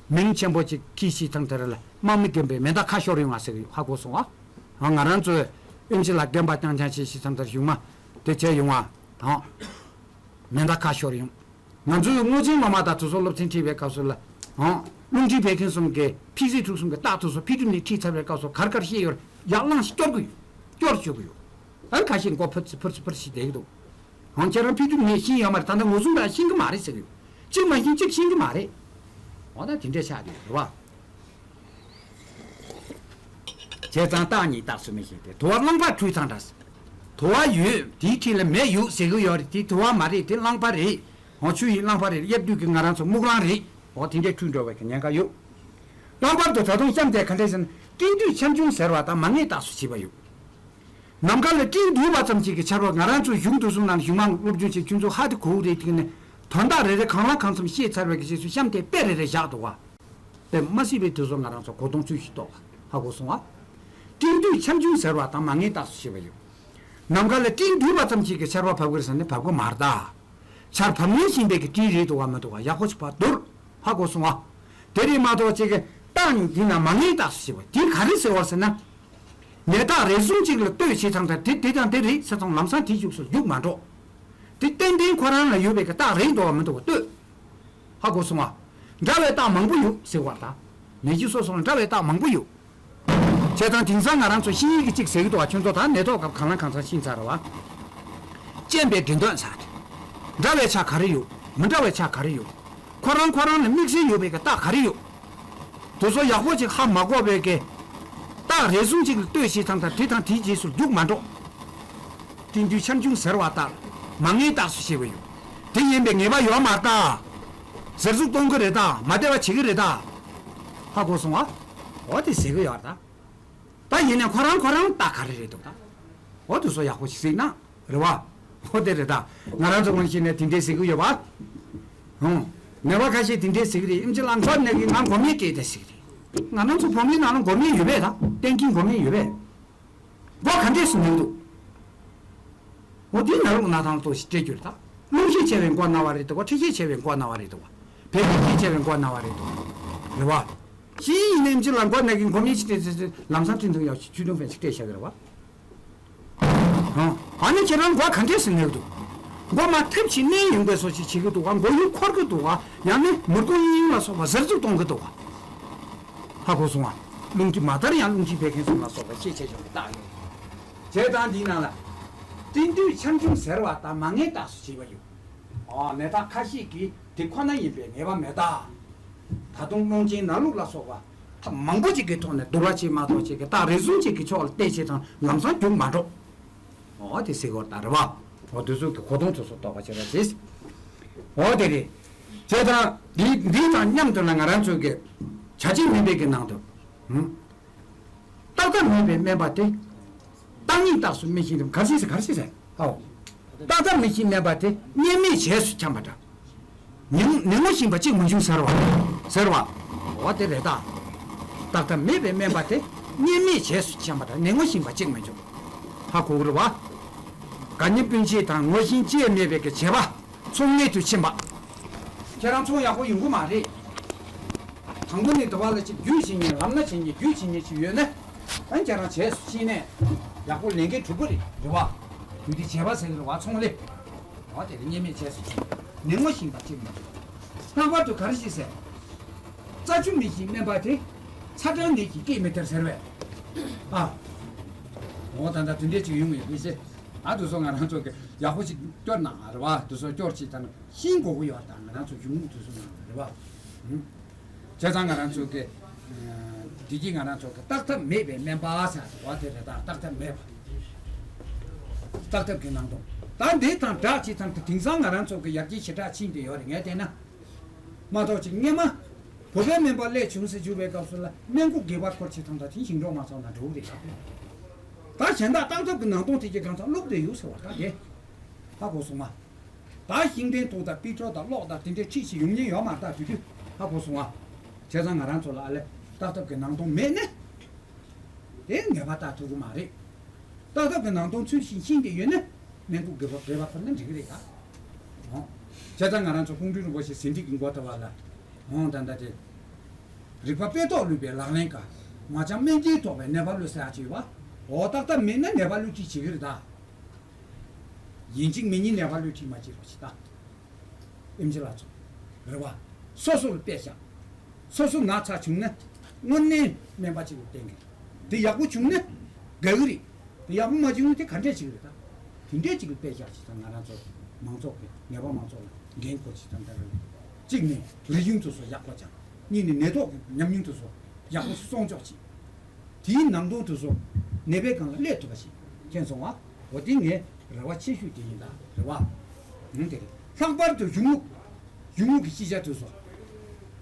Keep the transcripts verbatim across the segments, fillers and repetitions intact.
མིང་ཆེན་པོ་ཅིག་གིས་ཤི་ཐང་དེར་ལ་དམག་མི་རྒན་པའི་མེ་མདའ་ཁ་ཤོར་ཡོང་བ་ཟེར་གི་ཡོད། ཧ་གོ་སོང་ཨ། ང་རང་ཚོས་ཨེམ་ཆི་ལ་རྒན་པ་རྐྱང་རྐྱང་བྱས་ཤི་ཐང་དེར་གཞུག་མ་དེ་བྱས་ཡོང་བ་དང་། མེ་མདའ་ཁ་ཤོར་ཡོང་། ང་ཚོའི་སྔོ་ཆེན་སློབ་མ་དང་དེ་ཚོ་སློབ་ཚན་ཁྲིད་པའི་སྐབས་སུ་ལ། ཨང་། རླུང་འཕྲིན་བད་ཀན་གསུམ་གྱི་ཕི་ཟི་ཀི་དྲུག་གསུམ་གྱི་རྟགས་དེ་ཚོ་ཕི་དྲུག་ནས་ཁྲིད་ཚར་བའི་སྐབས་སུ་གར་གར་བཤད་ཡོད། ཡར་བླངས་ཤིག་སྐྱོར་གི་ཡོད། སྐྱོར་བཅུག་གི་ཡོད། ཨ་ཁ་ཤས་མགོ་ཕུར་ཚི་ཕུར་ཚི་ཕུར་ཚི་བསྡད་ཀྱི་འདུག་ཨང་། ཁྱེད་རང་ཕི་དྲུག་ནས་ཤེས་ཡོད་མ་རེད། ད་ལྟ་ངོ་སྲུང་དང་ཤེས་ཀྱི་མ་རེད་ཟེར་གི་ཡོད། གཅིག་མ་ཤེས་གཅིག་ཤེས་ཀྱི་མ་རེད། འོ་ད་དེ་འདྲས་ཆགས་བསྡད་ཡོད་རེད་བ། བྱས་ཙང་རྟགས་གཉིས་རྟགས་སུ་མི་ཤེས་ཏེ། དུ་བ་རླངས་པ་འཁྲུད་ཚང་འདྲ། དུ་བ་ཡོད། དེའི་འཁྲིས་ལ་མེ་ཡོད་ཟེར་གི་ཡོད་རེད། དེ་དུ་བ་མ་རེད། དེ་རླངས་པ་རེད། འོ་ཆུ་ཡི་རླངས་པ་རེད། དབྱར་དུས་ཀྱི་ང་རང་ཚོ་སྨུག་རླངས་རེད། འོ་དེ་འདྲས་འཁྲུད་འགྲོ་བའི་གི་ཉེན་ཁ་ཡོད། ལྷག་པར་དུ་ད་དུང་གཤམ་དེ་ག་འདྲས་ཟེར་ན། སྐྱིན་འདུས་ཆར་ཆུང་ཟེར་བ་དང་མ་ངེས་རྟགས་སུ་བྱེད་པ་ཡོད། ནམ་མཁའ་ལ་སྤྲིན་འདུས་པ་ཙམ་ཞིག་གི་ཆར་པ། ང་རང་ཚོ་གཞུང་དུ་གསུང་ནང་གཞུང་མང་སློབ་སྦྱོང་བྱེད་ཁྱོད་ཚོ་ཧ་དེ་གོ་གི་རེད། དེ་ནི་དོན་དག་རེ་རེ་གང་ལ་གང་འཚམ་ཤེས་ཚར་བའི་གི་རྗེས་སུ་གཤམ་དེ་དཔེ་རེ་རེ་བཞག་འདུག་བ། དཔེ་མ་སྲིད་པའི་དུས་སུ་ང་རང་ཚོ་གོ་སྟོང་ཚུལ་ཞིག་རྟོགས་པ་ཧ་གོ་སོང་བ། སྤྲིན་འདུས་ཆར་ཆུང་ཟེར་བ་དང་མ་ངེས་རྟགས་སུ་བྱེད་པ་ཡོད། ནམ་མཁའ་ལ་སྤྲིན་འདུས་པ་ཙམ་ཞིག་གི་ཆར་པ་བབས་ཀྱི་རེད་ཟེར་ནས་བབས་ཀྱི་མ་རེད་ད། ཆར་བབས་ངེས་བཞིན་པའི་གི་སྤྲིན་རེད་འདུག་བ་མི་འདུག་བ། ཡག་པོ་ཞིག་བ་བསྡུར། ཧ་གོ་སོང་བ། དེ་རེད་མ་གཏོགས་ཅིག་གི་རྟགས་གཉིས་འདི་ན་མ་ངེས་རྟགས་སུ་བྱེད་པ་འདི་ག་རེ་ཟེར་བ་ཟེར་ན། ནས་རྟགས་རེ་ཟུང་གཅིག་ལ་ལྟོས་བྱེད་ཐང་ལྟར་དེ་དེ་དང་དེ་རེད་ཟེར་ཙང་ལམ་སང་དེ་བཞུགས་སུ་རྒྱུག་མ་འགྲོ། དེ་ཏན་ཏན་ཁོ་རང་ལ་ཡོད་པའི་གི་རྟགས་རེད་འདུག་བ་མི་འདུག་བ་ལྟོས། ཧ་གོ་སོང་ང་། འདྲ་བའི་རྟགས་མང་པོ་ཡོད་ཟེར་བ་དང་། ནད་གཞི་སོ་སོ་ལ་འདྲ་བའི་རྟགས་མང་པོ་ཡོད། བྱས་ཙང་དེང་སང་ང་རང་ཚོ་ཤེས་ཡིན་གྱི་གཅིག་ཟེར་གྱི་འདུག་བ། ཁྱོད་ཚོ་ད་ནད་ཐོག་སྐབས་གང་ལ་གང་འཚམ་ཤེས་ཚར་བ། རྐྱེན་པས་འབྲི་འདོད་ཚར། འདྲ་བའི་ཆ་ག་རེ་ཡོད། མི་འདྲ་བའི་ཆ་ག་རེ་ཡོད། ཁོ་རང་ཁོ་རང་ལ་དམིགས་བསལ་ཡོད་པའི་གི་རྟགས་ག་རེ་ཡོད། དེ་ཚོ་ཡག་པོ་ཅིག་ཧ་མ་གོ་བའི་གི། རྟགས་རེ་ཟུང་ཅིག་ལ་ལྟོས་ཤིག་ཐང་ཐང་དེ་དང་དེའི་རྗེས་སུ་རྒྱུག་མ་འགྲོ། སྤྲིན་འདུས་ཆར་ཆུང་ཟེར་བ་ལྟར། མ་ངེས་རྟགས་སུ་བྱེད་པ་ཡོད། དེ་ཡིན་པའི་ངེས་པ་ཡོད་མ་རེད་ད། ཟུར་ཟུག་གཏོང་གི་རེད་ད། མ་བདེ་བ་བྱེད་ཀྱི་རེད་ད། ཧ་གོ་སོང་ང་། འོ་དེ་ཟེར་གི་ཡོད་རེད་ད། ད་ཡིན་ནའི་ཁོ་རང་ཁོ་རང་རྟགས་ག་རེ་རེད་འདུག་ད། འོ་དེ་ཚོ་ཡག་པོ་ཞིག་གཟིགས་ན་རེད་བ། འོ་དེ་རེད་ད། ང་རང་ཚོ་ངོ་ཤེས་ནས་དེ་འདྲས་ཟེར་གི་ཡོད་བ། ཧུང་། ནད་པ་ཁ་ཤས་དེ་འདྲས་ཟེར་གི་རེད། ཨེམ་ཆི་ལ་མགོ་ནས་གི་ང་མགོ་མེད་སྐད་དེ་ཟེར་གི་རེད། ང་རང་ཚོ་བོད་མིའི་ནང་ལ་མགོ་མེད་ཡོད་པས་ད། གཏན་འཁེལ་མགོ་མེད་ཡོད་པས། མགོ་ག་འདྲས་སུ་ནས་འདུག་འོ་དེ་ནད་རླུང་ན་ཐང་ལྟོ་ཞིག་སྤྲད་རྒྱུ་རེད་ད། རླུང་ཤས་ཆེ་བའི་མགོ་ན་བ་རེད་འདུག་བ། མཁྲིས་ཤས་ཆེ་བའི་མགོ་ན་བ་རེད་འདུག་བ། བད་ཀན་ཤས་ཆེ་བའི་མགོ་ན་བ་རེད་འདུག་བ། རེད་བ། ཤི་ཡིན་ནའི་ཅི་ལ་མགོ་ན་གི་མགོ་མི་ཅི་སྤྲད་ཅི་ལམ་སང་ཁྲིན་ཐུང་ཡག་ཆུ་དུང་ཕན་ཅིག་སྤྲད་བཞག་གི་རེད་བ། ཨ་ནི་ཁྱེད་རང་མགོ་ག་འདྲས་སུ་ནས་འདུག་མགོ་མ་ཐེབས་ཅིག་ནས་ཡོང་པའི་བཟོ་ཅིག་བྱེད་ཀྱི་འདུག་བ། མགོ་ཡུ་འཁོར་གྱི་འདུག་བ། ཡང་ན་མུར་ཀོ་ཡིན་ཡིན་ལ་སོགས་པ་ཟུར་ཟུར་གཏོང་གི་འདུག་བ། ཧ་གོ་སོང་ང་། རླུང་མཁྲིས་མ་དར་ཡང་རླུང་མཁྲིས་བད་ཀན་གསུམ་ལ་སོགས་པ་ཤས་ཆེ་ཆུང་གི་རྟགས་ཡོད། བྱས་ཙང་འདིའི་ནང་ལ། སྤྲིན་འདུས་ཆར་ཆུང་ཟེར་བ་དང་མ་ངེས་རྟགས་སུ་བྱེད་པ་ཡོད། ཨ་ནད་རྟགས་ཁ་ཤས་ཀྱིས་དེ་ཁོ་ན་ཡིན་པའི་ངེས་པ་མེད་ད། ད་དུང་རླུང་ཆེན་ནད་རླུང་ལ་སོགས་པ་ཐབས་མང་པོ་ཅིག་གི་ཐོག་ནས་བསྡུར་བ་བྱེད་མ་གཏོགས་ཅིག་གི་རྟགས་རེ་ཟུང་ཅིག་གི་ཕྱོགས་ལ་བལྟས་བྱས་ཙང་ལམ་སང་རྒྱུག་མ་འགྲོ། འོ་དེ་ཟེར་གོ་ད་རེད་བ། འོ་དེ་ཚོ་གི་གོ་དོན་དེ་ཚོ་རྟོགས་པ་བྱེད་རོགས་བྱེད། འོ་དེ་རེད། བྱས་ཙང་འདི་འདི་དང་མཉམ་དུ་ལ་ང་རང་ཚོ་གི་བྱ་བྱེད་མིན་པའི་གི་ནང་དུ། ཧུམ། རྟག་ཐབས་མེད་པའི་སྨན་པ་དེ། རྟག་གཉིས་རྟགས་སུ་སྨིན་ཞིང་དེ་གར་སྲིད་ཟེར་གར་སྲིད་ཟེར། ཨོ། རྟག་ཐབས་མེད་ཞིང་སྨན་པ་དེ་གཉེན་མེད་བྱས་སུ་འཁྱམས་པ་འདྲ། ནད་ནད་ངོ་ཤེས་པ་གཅིག་མི་འབྱུང་ཟེར་བ། ཟེར་བ། འོ་དེ་རེད་ད། རྟག་ཐབས་མེད་པའི་སྨན་པ་དེ་གཉེན་མེད་བྱས་སུ་འཁྱམས་པ་འདྲ། ནད་ངོ་ཤེས་པ་གཅིག་མི་འབྱུང་། ཧ་གོ་གི་རེད་བ། དགའ་ཉེ་སྤུན་མཆེད་དང་ངོ་ཤེས་ཅི་ཡང་མེད་པའི་གི་བྱེད་པ། ཚོང་མེད་དུ་ཕྱིན་པ། ཁྱེད་རང་ཚོང་ཡག་པོ་ཡོང་གི་མ་རེད། དང་པོ་ནས་དུ་བ་ལ་ཅིག་རྒྱུས་བྱེད་མཁན་ལམ་སྣ་བྱེད་མཁན་རྒྱུས་བྱེད་མཁན་ཅིག་ཡོད་ན། ཨ་ཁྱེད་རང་བྱས་སུ་ཕྱིན་ནས་ཡག་པོ་ལས་འགན་གྲུབ་པ་རེད་རེད་བ། དུས་དེ་བྱས་པ་ཟེར་གི་རེད་བ། ཚོང་ལས། འོ་དེ་ལ་གཉེན་མེད་བྱས་སུ་ཕྱིན། ནད་ངོ་ཤེས་པ་གཅིག་མ་རེད། ལྷག་པར་དུ་ག་རེ་ཞིག་ཟེར། རྩ་ཆུ་མེད་ཞིང་སྨན་པ་དེ། ཚ་གྲང་ནད་ཀྱིས་སྐད་མི་ཐར་ཟེར་བས། ཨ། འོ་ད་ལྟ་དུས་འདྲ་ཅིག་ཡོང་གི་ཡོད་པས་ཟེར། ཨ་དུ་སོ་ང་རང་ཚོ་གི་ཡག་པོ་ཞིག་སྐྱོར་གནང་རེད་བ། དུ་སོ་སྐྱོར་ཅིག་དང་ཤིང་གོ་གི་ཡོད་དང་ང་རང་ཚོ་གཞུང་དུ་སོ་ནང་རེད་བ། ཧུམ། བྱས་ཙང་ང་རང་ཚོ་གི་བདེ་སྐྱིད་ང་རང་ཚོ་གི་རྟག་ཐབས་མེད་པའི་སྨན་པ་ཟེར་བ་དེ་རེད་ད། རྟག་ཐབས་མེད་པ། རྟག་ཐབས་ཀྱི་ནང་དོན། ད་འདི་དང་སྦྲགས་ཅིག་ཙམ་དུ་དེང་སང་ང་རང་ཚོ་གི་ཡར་རྒྱས་ཞེ་དྲག་ཕྱིན་ཏེ་ཡོད་རེད་ངས་བལྟས་ན། མ་གཏོགས་ཅིག་སྔས་མ། བོད་པའི་སྨན་པ་ཀླད་བྱུང་ཟེར་གྱུར་བའི་སྐབས་སུ་ལ་སྨན་སྐུ་དགེ་བར་འཁོར་ཅིག་ཐང་ད་དེ་ཞིང་འབྲོག་མ་ཚང་ན་འགྲོ་གི་རེད་ད། ད་གཞན་དག་རྟག་ཐབས་ཀྱི་ནང་དོན་དེ་གྱི་གང་ཚང་བླུགས་བསྡད་ཡོད་ཟེར་བ་ད་དེ། ཧ་གོ་སོང་ང་། ད་ཤིང་ཕྲན་དུག་དང་པི་ཏྲོ་དང་གློག་དང་དེ་འདྲའི་ཁྲིད་ཞིག་ཡོང་ཉེན་ཡོད་མ་རེད་ད་དུས་དུས། ཧ་གོ་སོང་ང་། བྱས་ཙང་ང་རང་ཚོ་ལ་ཨ་ལས་རྟག་ཐབས་ཀྱི་ནང་དོན་མེད་ནས། དེ་ངེས་པ་ལྟ་ཐུབ་ཀྱི་མ་རེད། རྟག་ཐབས་ཀྱི་ནང་དོན་ཚུལ་བཞིན་ཤེས་ཀྱི་ཡོད་ན། སྨན་སྐུ་དགེ་བ་དགེ་བ་ཁོ་ན་འགྲིག་གི་རེད་ད། འོང་། བྱས་ཙང་ང་རང་ཚོ་ཀོང་སྤྲུལ་རིན་པོ་ཆེ་ཟིན་བྲིས་ཀྱི་མགོ་ལྟ་བ་ལ། འོང་ད་ལྟ་དེ། རིག་པ་དཔེ་ཐོག་ལུས་པའི་ལག་ལེན་དཀའ། མ་བྱམས་སྨན་གྱིས་ཐོགས་པའི་ནད་པ་བློ་ཟེར་ཡག་ཅིག་ཡོད་པ། འོ་ཏག་ཏག་མེད་ན་ནད་པ་བློ་ཁྲིད་བྱེད་ཀྱི་རེད་ད། ཡིན་གཅིག་མིན་གཉིས་ནད་པ་བློ་ཁྲིད་མ་བྱེད་རོགས་བྱེད་ད། ཨེམ་ཆི་ལགས་ཚོ། རེད་བ། སོ་སོ་ལ་དཔེ་བཞག་སོ་སོ་ན་ཚ་བྱུང་ན་དངོས་གནས་སྨན་པ་གཅིག་ལ་བསྟེན་གྱི་རེད། དེ་ཡག་པོ་བྱུང་ན་དགའ་གི་རེད། དེ་ཡག་པོ་མ་བྱུང་ན་དེ་ག་འདྲས་བྱེད་ཀྱི་རེད་ད། དེ་འདྲས་གཅིག་ལ་དཔེ་བཞག་བྱས་ཙང་ང་རང་ཚོ་མང་ཚོགས་ཀྱི་ནད་པ་མང་ཚོགས་ལ་འགན་འཁུར་བྱས་ཙང་ད་ག་ལ། གཅིག་ནས་ལས་རྒྱུ་འཛིན་སོ་ཡག་པོ་སྦྱང་། གཉིས་ནས་ནད་ཐོག་གི་ཉམས་མྱོང་འཛིན་སོ་ཡག་པོ་སྲུང་སྐྱོབ་བྱེད། དེའི་ནང་དོན་དེ་ཚོ་ནད་པའི་སྒང་ལ་སླེབས་ཐུབ་པ་ཞིག་མཁྱེན་སོང་ང་། འོ་དེ་ངའི་རེ་བ་ཆེ་ཤོས་དེ་ཡིན་ད། རེད་བ། ཨང་དེ་རེད། ལྷག་པར་དུ་གཞུང་ལུགས། གཞུང་ལུགས་ཀྱི་ཤེས་བྱ་དེ་ཚོ།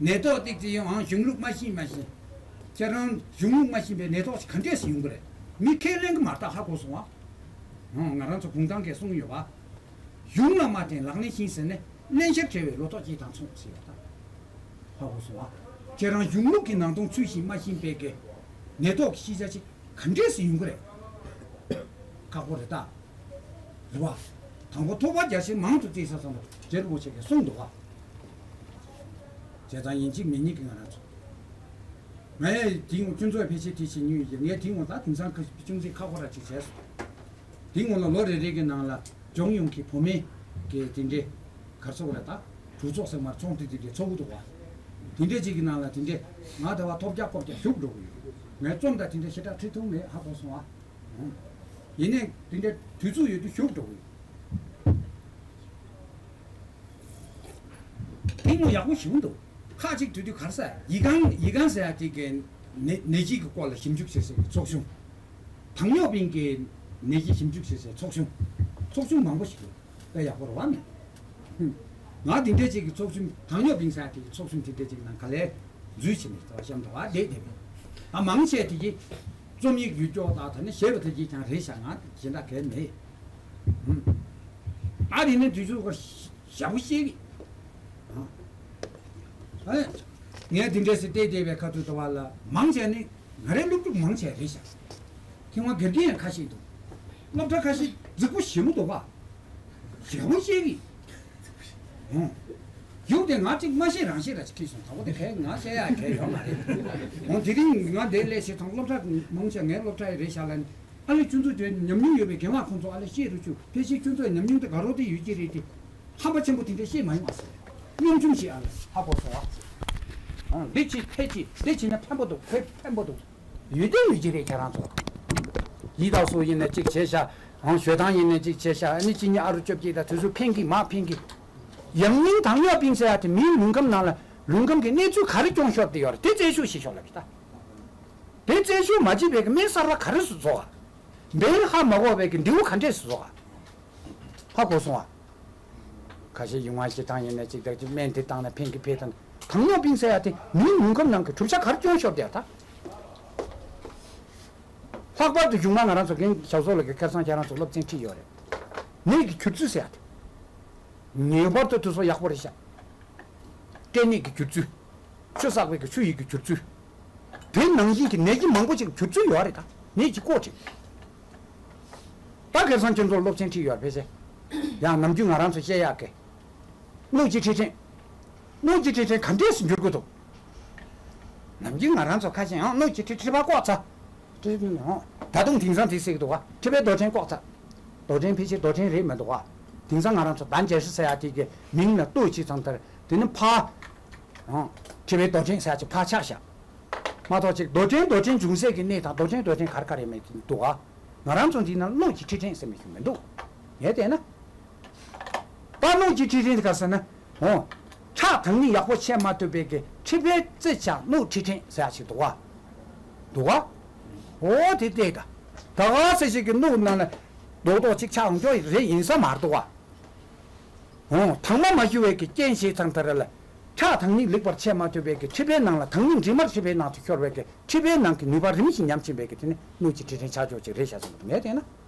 ནད་ཐོག་ཏིག་ཙི་ཡང་ཨང་གཞུང་ལུགས་མ་ཤེས་མ་ཤེས། ཁྱེད་རང་གཞུང་ལུགས་མ་ཤེས་པའི་ནད་ཐོག་ཞིག་ག་འདྲས་སུ་ཡོང་གི་རེད། མི་ཁས་ལེན་གྱི་མ་རེད་ད། ཧ་གོ་སོང་ང་། ཨང་ང་རང་ཚོ་གུང་ཐང་གིས་གསུངས་ཡོད་བ། གཞུང་ལ་མ་བརྟེན་ལག་ལེན་བཞིན་ཟེར་ནས་བརླན་གཤེར་བྲལ་བའི་ལོ་ཐོག་གཅིག་དང་མཚུངས་ཟེར་ཡོད་ད། ཧ་གོ་སོང་ཨ། ཁྱེད་རང་གཞུང་ལུགས་ཀྱི་ནང་དོན་ཚུལ་བཞིན་མ་ཤེས་པའི་གི་ནད་ཐོག་གི་ཤེས་བྱ་ཅིག་ག་འདྲས་སུ་ཡོང་གི་རེད། ཁག་པོ་རེད་ད། རེད་བ། དང་པོ་ཐོག་པ་རྒྱ་ཆེ་མང་དུ་བརྩིས་ས་ཙམ་པ་རྗེ་རིན་པོ་ཆེ་གིས་གསུངས་འདུག་བ། བྱས་ཙང་ཡིན་གཅིག་མིན་གཉིས་ཀྱི་ང་རང་ཚོ། ངས་དེའི་སྔོན་ཁྱོད་ཚོས་ཕལ་ཆེར་དེ་བྱེད་མྱོང་ཡོད་ཀྱི་ངས་དེའི་སྔོན་ད་དེང་སང་ཁ་ཅུང་ཟད་ཁག་པོ་ར་ཅིག་བྱས་སོང་། དེའི་སྔོན་ལ་ལོ་རེ་རེ་གི་ནང་ལ་ལྗོངས་ཡོངས་ཀྱི་བུད་མེད་ཀྱི་དེ་འདྲའི་གར་ཚོགས་རེད་ད། གྲོས་ཚོགས་ཟེར་མར་ཚོགས་འདུ་དེ་འདྲའི་ཚོགས་ཀྱི་འདུག་བ། དེ་འདྲའི་ཅིག་གི་ནང་ལ་དེ་འདྲའི་ང་དེ་བ་ཐོབ་རྒྱག་ཀོབ་རྒྱག་ཞུགས་འགྲོ་གི་ཡོད། ངས་རྩོམ་དང་དེ་འདྲའི་ཞེ་དྲག་ཁྲིད་ཐུབ་མེད། ཧ་གོ་སོང་ཨ། ཡིན་ནའི་དེ་འདྲའི་དུས་ཚོད་ཡོད་དུས་ཞུགས་འགྲོ་གི་ཡོད། དེ་ངོ་ཡག་པོ་ཞིག་འདུག་ཁག་ཅིག་དུས་དུས་གར་ས་ཡི་གང་ཡི་གང་ཟེར་ཡ་དེ་གའི་ནད་ནད་གཞི་གི་སྐོར་ལ་ཞིབ་འཇུག་བྱེད་སའི་ཚོགས་ཆུང་།糖尿病གི་ནད་གཞི་ཞིབ་འཇུག་བྱེད་སའི་ཚོགས་ཆུང་། ཚོགས་ཆུང་མང་པོ་ཞིག་འདུག་དཔེ་ཡག་པོ་རེད་བ་མེད། ཧུམ། ང་དེ་འདྲས་ཅིག་གི་ཚོགས་ཆུང་糖尿病ཟེར་ཡ་དེ་གི་ཚོགས་ཆུང་དེ་འདྲས་ཅིག་ནང་ག་ལེར་འཛུལ་བྱས་ནས་དེ་བ་གཤམ་དུ་བ་བསྡད་བསྡད་པས། ཨ་མང་ཆེ་དེ་གི་རྩོམ་ཡིག་ཡུལ་ཀྱོག་དང་ད་ནི་ཞེས་པ་དེ་གི་ཀྱང་རེད་ཤག་ང་གཞན་དག་གལ་མེད། ཧུམ། ཨ་དེ་ནས་དུས་ཚོད་ཁོ་ཞེ་པོ་བཤད་གི། ཨ། ངས་དེ་འདྲས་སེ་བལྟས་བསྡད་པའི་ཁ་ཐུག་ཏུ་བ་ལ་མང་ཆེ་ནི་ང་རའི་སློབ་ཕྲུག་མང་ཆེ་རེད་ཤག་ཁྱེད་ང་དགེ་རྒན་ཡང་ཁ་ཤས་འདུག་སློབ་གྲྭ་ཁ་ཤས་རྫིག་པོ་ཞེ་མོ་འདུག་བ། ཞེ་མོ་བཤད་གི། ཨོ། ཡུག་དེ་ང་གཅིག་མ་ཤེས་རང་ཤེས་ར་ཅིག་ཁྲིད་སོང་། དང་པོ་དེ་གས་ང་བཤད་ཡག་གས་ཡོད་མ་རེད། ཨོ་དེ་རིང་ང་འདིར་སླེབས་ཤེས་ཐང་སློབ་གྲྭ་མང་ཆེ་ངའི་སློབ་གྲྭ་ཡི་རེད་ཤག་ལ། ཨ་ལེ་ཁྱོད་ཚོ་དེ་ཉམས་མྱོང་ཡོད་པའི་རྒན་ལགས་ཁོང་ཚོ་ཨ་ལེ་བཤད་རོགས་བྱོས། ཕལ་ཆེར་ཁྱོད་ཚོའི་ཉམས་མྱོང་དེ་དགའ་རོགས་དེ་ཡོད་ཀྱི་རེད་དེ། ཧམ་པ་ཆེན་པོ་དེ་འདྲ་བཤད་མ་ཡོང་བ་ཟེར། སྙོམ་ཆུང་བྱེད་ཨ་ལེ་ཧ་གོ་སོང་བ། ཨང་འདི་བྱེད་ཕལ་ཆེར་འདི་བྱེད་ན་ཕན་པོ་འདུག་ཕན་ཕན་པོ་འདུག་ཡོད་དེ་ཡོད་ཀྱི་རེད་ཁྱེད་རང་ཚོ། ཡི་དྭགས་སོགས་ཡིན་ན་གཅིག་བྱས་ཤག་ཨང་ཞོ་ཐང་ཡིན་ན་གཅིག་བྱས་ཤག་ཨ་ནི་གཅིག་གཉིས་ཨ་རུ་བཅོ་བརྒྱད་དང་དེ་ཚོ་ཕན་གི་མ་ཕན་གི། ཡང་སྙིང་糖尿病ཟེར་ཡ་དེ་མིའི་ལུས་ཁམས་ནང་ལ་ལུས་ཁམས་ཀྱི་གནས་ཚུལ་ག་རེ་སྐྱོན་ཤོར་དེ་ཡོད་རེད། དེ་རྩད་ཞུ་བྱེད་ཤོག་ལབ་ཀྱི་ད། དེ་རྩད་ཞུ་མ་བྱེད་པའི་གི་སྨན་གསར་པ་ག་རེ་སུ་བཟོ་བ། འབེན་ཧ་མ་གོ་བའི་གི་འདེའུ་ག་འདྲས་སུ་བཟོ་བ། ཧ་གོ་སོང་བ། ཁ་ཤས་ཡུང་བ་ཞེ་ཐང་ཡིན་ན་གཅིག་དང་གཅིག་སྨན་དེ་བཏང་ན་ཕན་གི་ཕན་དང་།糖尿病ཟེར་ཡ་དེ་མིའི་ལུས་ཁམས་ནང་གི་གྲུབ་ཆ་ག་རེ་སྐྱོན་ཤོར་དེ་ཡ་ད། ལྷག་པར་དུ་གཞུང་མ་ང་རང་ཚོ་རྒན་ཞའོ་ཚོ་ལགས་ཀྱི་ཁ་སང་ཁྱེད་རང་ཚོ་སློབ་ཚན་ཁྲིད་ཡོད་རེད། ནད་ཀྱི་སྒྱུར་ཚུལ་ཟེར་ཡ་དེ། ངེས་པར་དུ་དུས་ཚོད་ཡག་པོ་རེད་ཤག་སྐྲན་ནད་ཀྱི་སྒྱུར་ཚུལ། ཆུ་བསགས་པའི་གི་ཆུ་ཡིས་ཀྱི་སྒྱུར་ཚུལ། དེ་ནང་བཞིན་གྱི་ནད་གཞི་མང་པོ་ཅིག་སྒྱུར་ཚུལ་ཡོད་རེད་ད། ནད་ཀྱི་སྐོར་ཅིག་ད་ཁེར་སང་ཁྱོད་ཚོར་སློབ་ཚན་ཁྲིད་ཡོད་རེད་ཕལ་ཆེར། ཡང་ནམ་རྒྱུན་ང་རང་ཚོ་བཤད་ཡག་གི། སྣོད་ཀྱི་མཁྲིས་ཕྲན། སྣོད་ཀྱི་མཁྲིས་ཕྲན་ག་འདྲས་སུ་འགྱུར་གྱི་འདུག་ནམ་རྒྱུན་ང་རང་ཚོ་ཁ་ཤས་ཡང་སྣོད་ཀྱི་མཁྲིས་མཁྲིས་པ་བཀོག་ཚར། ད་དུང་དེང་སང་དེ་ཟེར་གི་འདུག་ག་མཁྲིས་པའི་རྡོ་ཕྲན་བཀོག་ཚར། རྡོ་ཕྲན་ཕལ་ཆེར་རྡོ་ཕྲན་རེད་མི་འདུག་ག་དེང་སང་ང་རང་ཚོ་ད་འཇལ་སྲི་ཟེར་ཡ་དེ་གི་མིང་ལ་ལྟོས་ཅི་ཙམ་ལྟར་དེ་ནི་ཕ། མཁྲིས་པའི་རྡོ་ཕྲན་ཟེར་ཡ་ཅིག་ཕར་ཆགས་ཤག་མ་གཏོགས་ཅིག་རྡོ་ཕྲན་རྡོ་ཕྲན་འབྱུང་སའི་གི་གནས་དང་རྡོ་ཕྲན་རྡོ་ཕྲན་ག་རེ་ག་རེ་མེད་འདུག་ག་ང་རང་ཚོ་འདི་ན་སྣོད་ཀྱི་མཁྲིས་ཕྲན་ཟེར་མི་ཞིག་མི་འདུག་ངས་བལྟས་ན། ད་སྣོད་ཀྱི་མཁྲིས་ཕྲན་དེ་ག་ཟེར་ན། འོ། ཁྲག་དང་ནི་ཡག་པོ་ཆད་མ་ཐུབ་པའི་གི་མཁྲིས་པའི་རྩི་ཆགས་སྣོད་མཁྲིས་ཕྲན་ཟེར་ཡ་ཞིག་འདུག་ག་འདུག་ག་འོ་དེ་བལྟས་ད། ད་ག་ཟེར་ཞིག་གི་སྣོད་ནང་ལ་རྡོག་རྡོག་ཅིག་ཆགས་འོང་ཀྱོག་རེད་ཡིན་ས་མ་རེད་འདུག་ག་འོ། དྭངས་མ་མ་ཞུ་བའི་གི་རྐྱེན་བྱས་ཙང་ད་ར་ལ། ཁྲག་དང་ནི་ལེགས་པར་ཆད་མ་ཐུབ་པའི་གི་མཁྲིས་པའི་ནང་ལ་དང་ནི་འབྲིང་མར་མཁྲིས་པའི་ནང་དུ་ཤོར་བའི་གི་མཁྲིས་པའི་ནང་གི་ནུས་པ་རིམ་བཞིན་ཉམས་ཕྱིན་པའི་གི་དེ་ནི་སྣོད་ཀྱི་མཁྲིས་ཕྲན་ཆགས་འཇོག་ཅིག་རེད་ཤག་ཟེར་གི་འདུག་ངས་བལྟས་ན།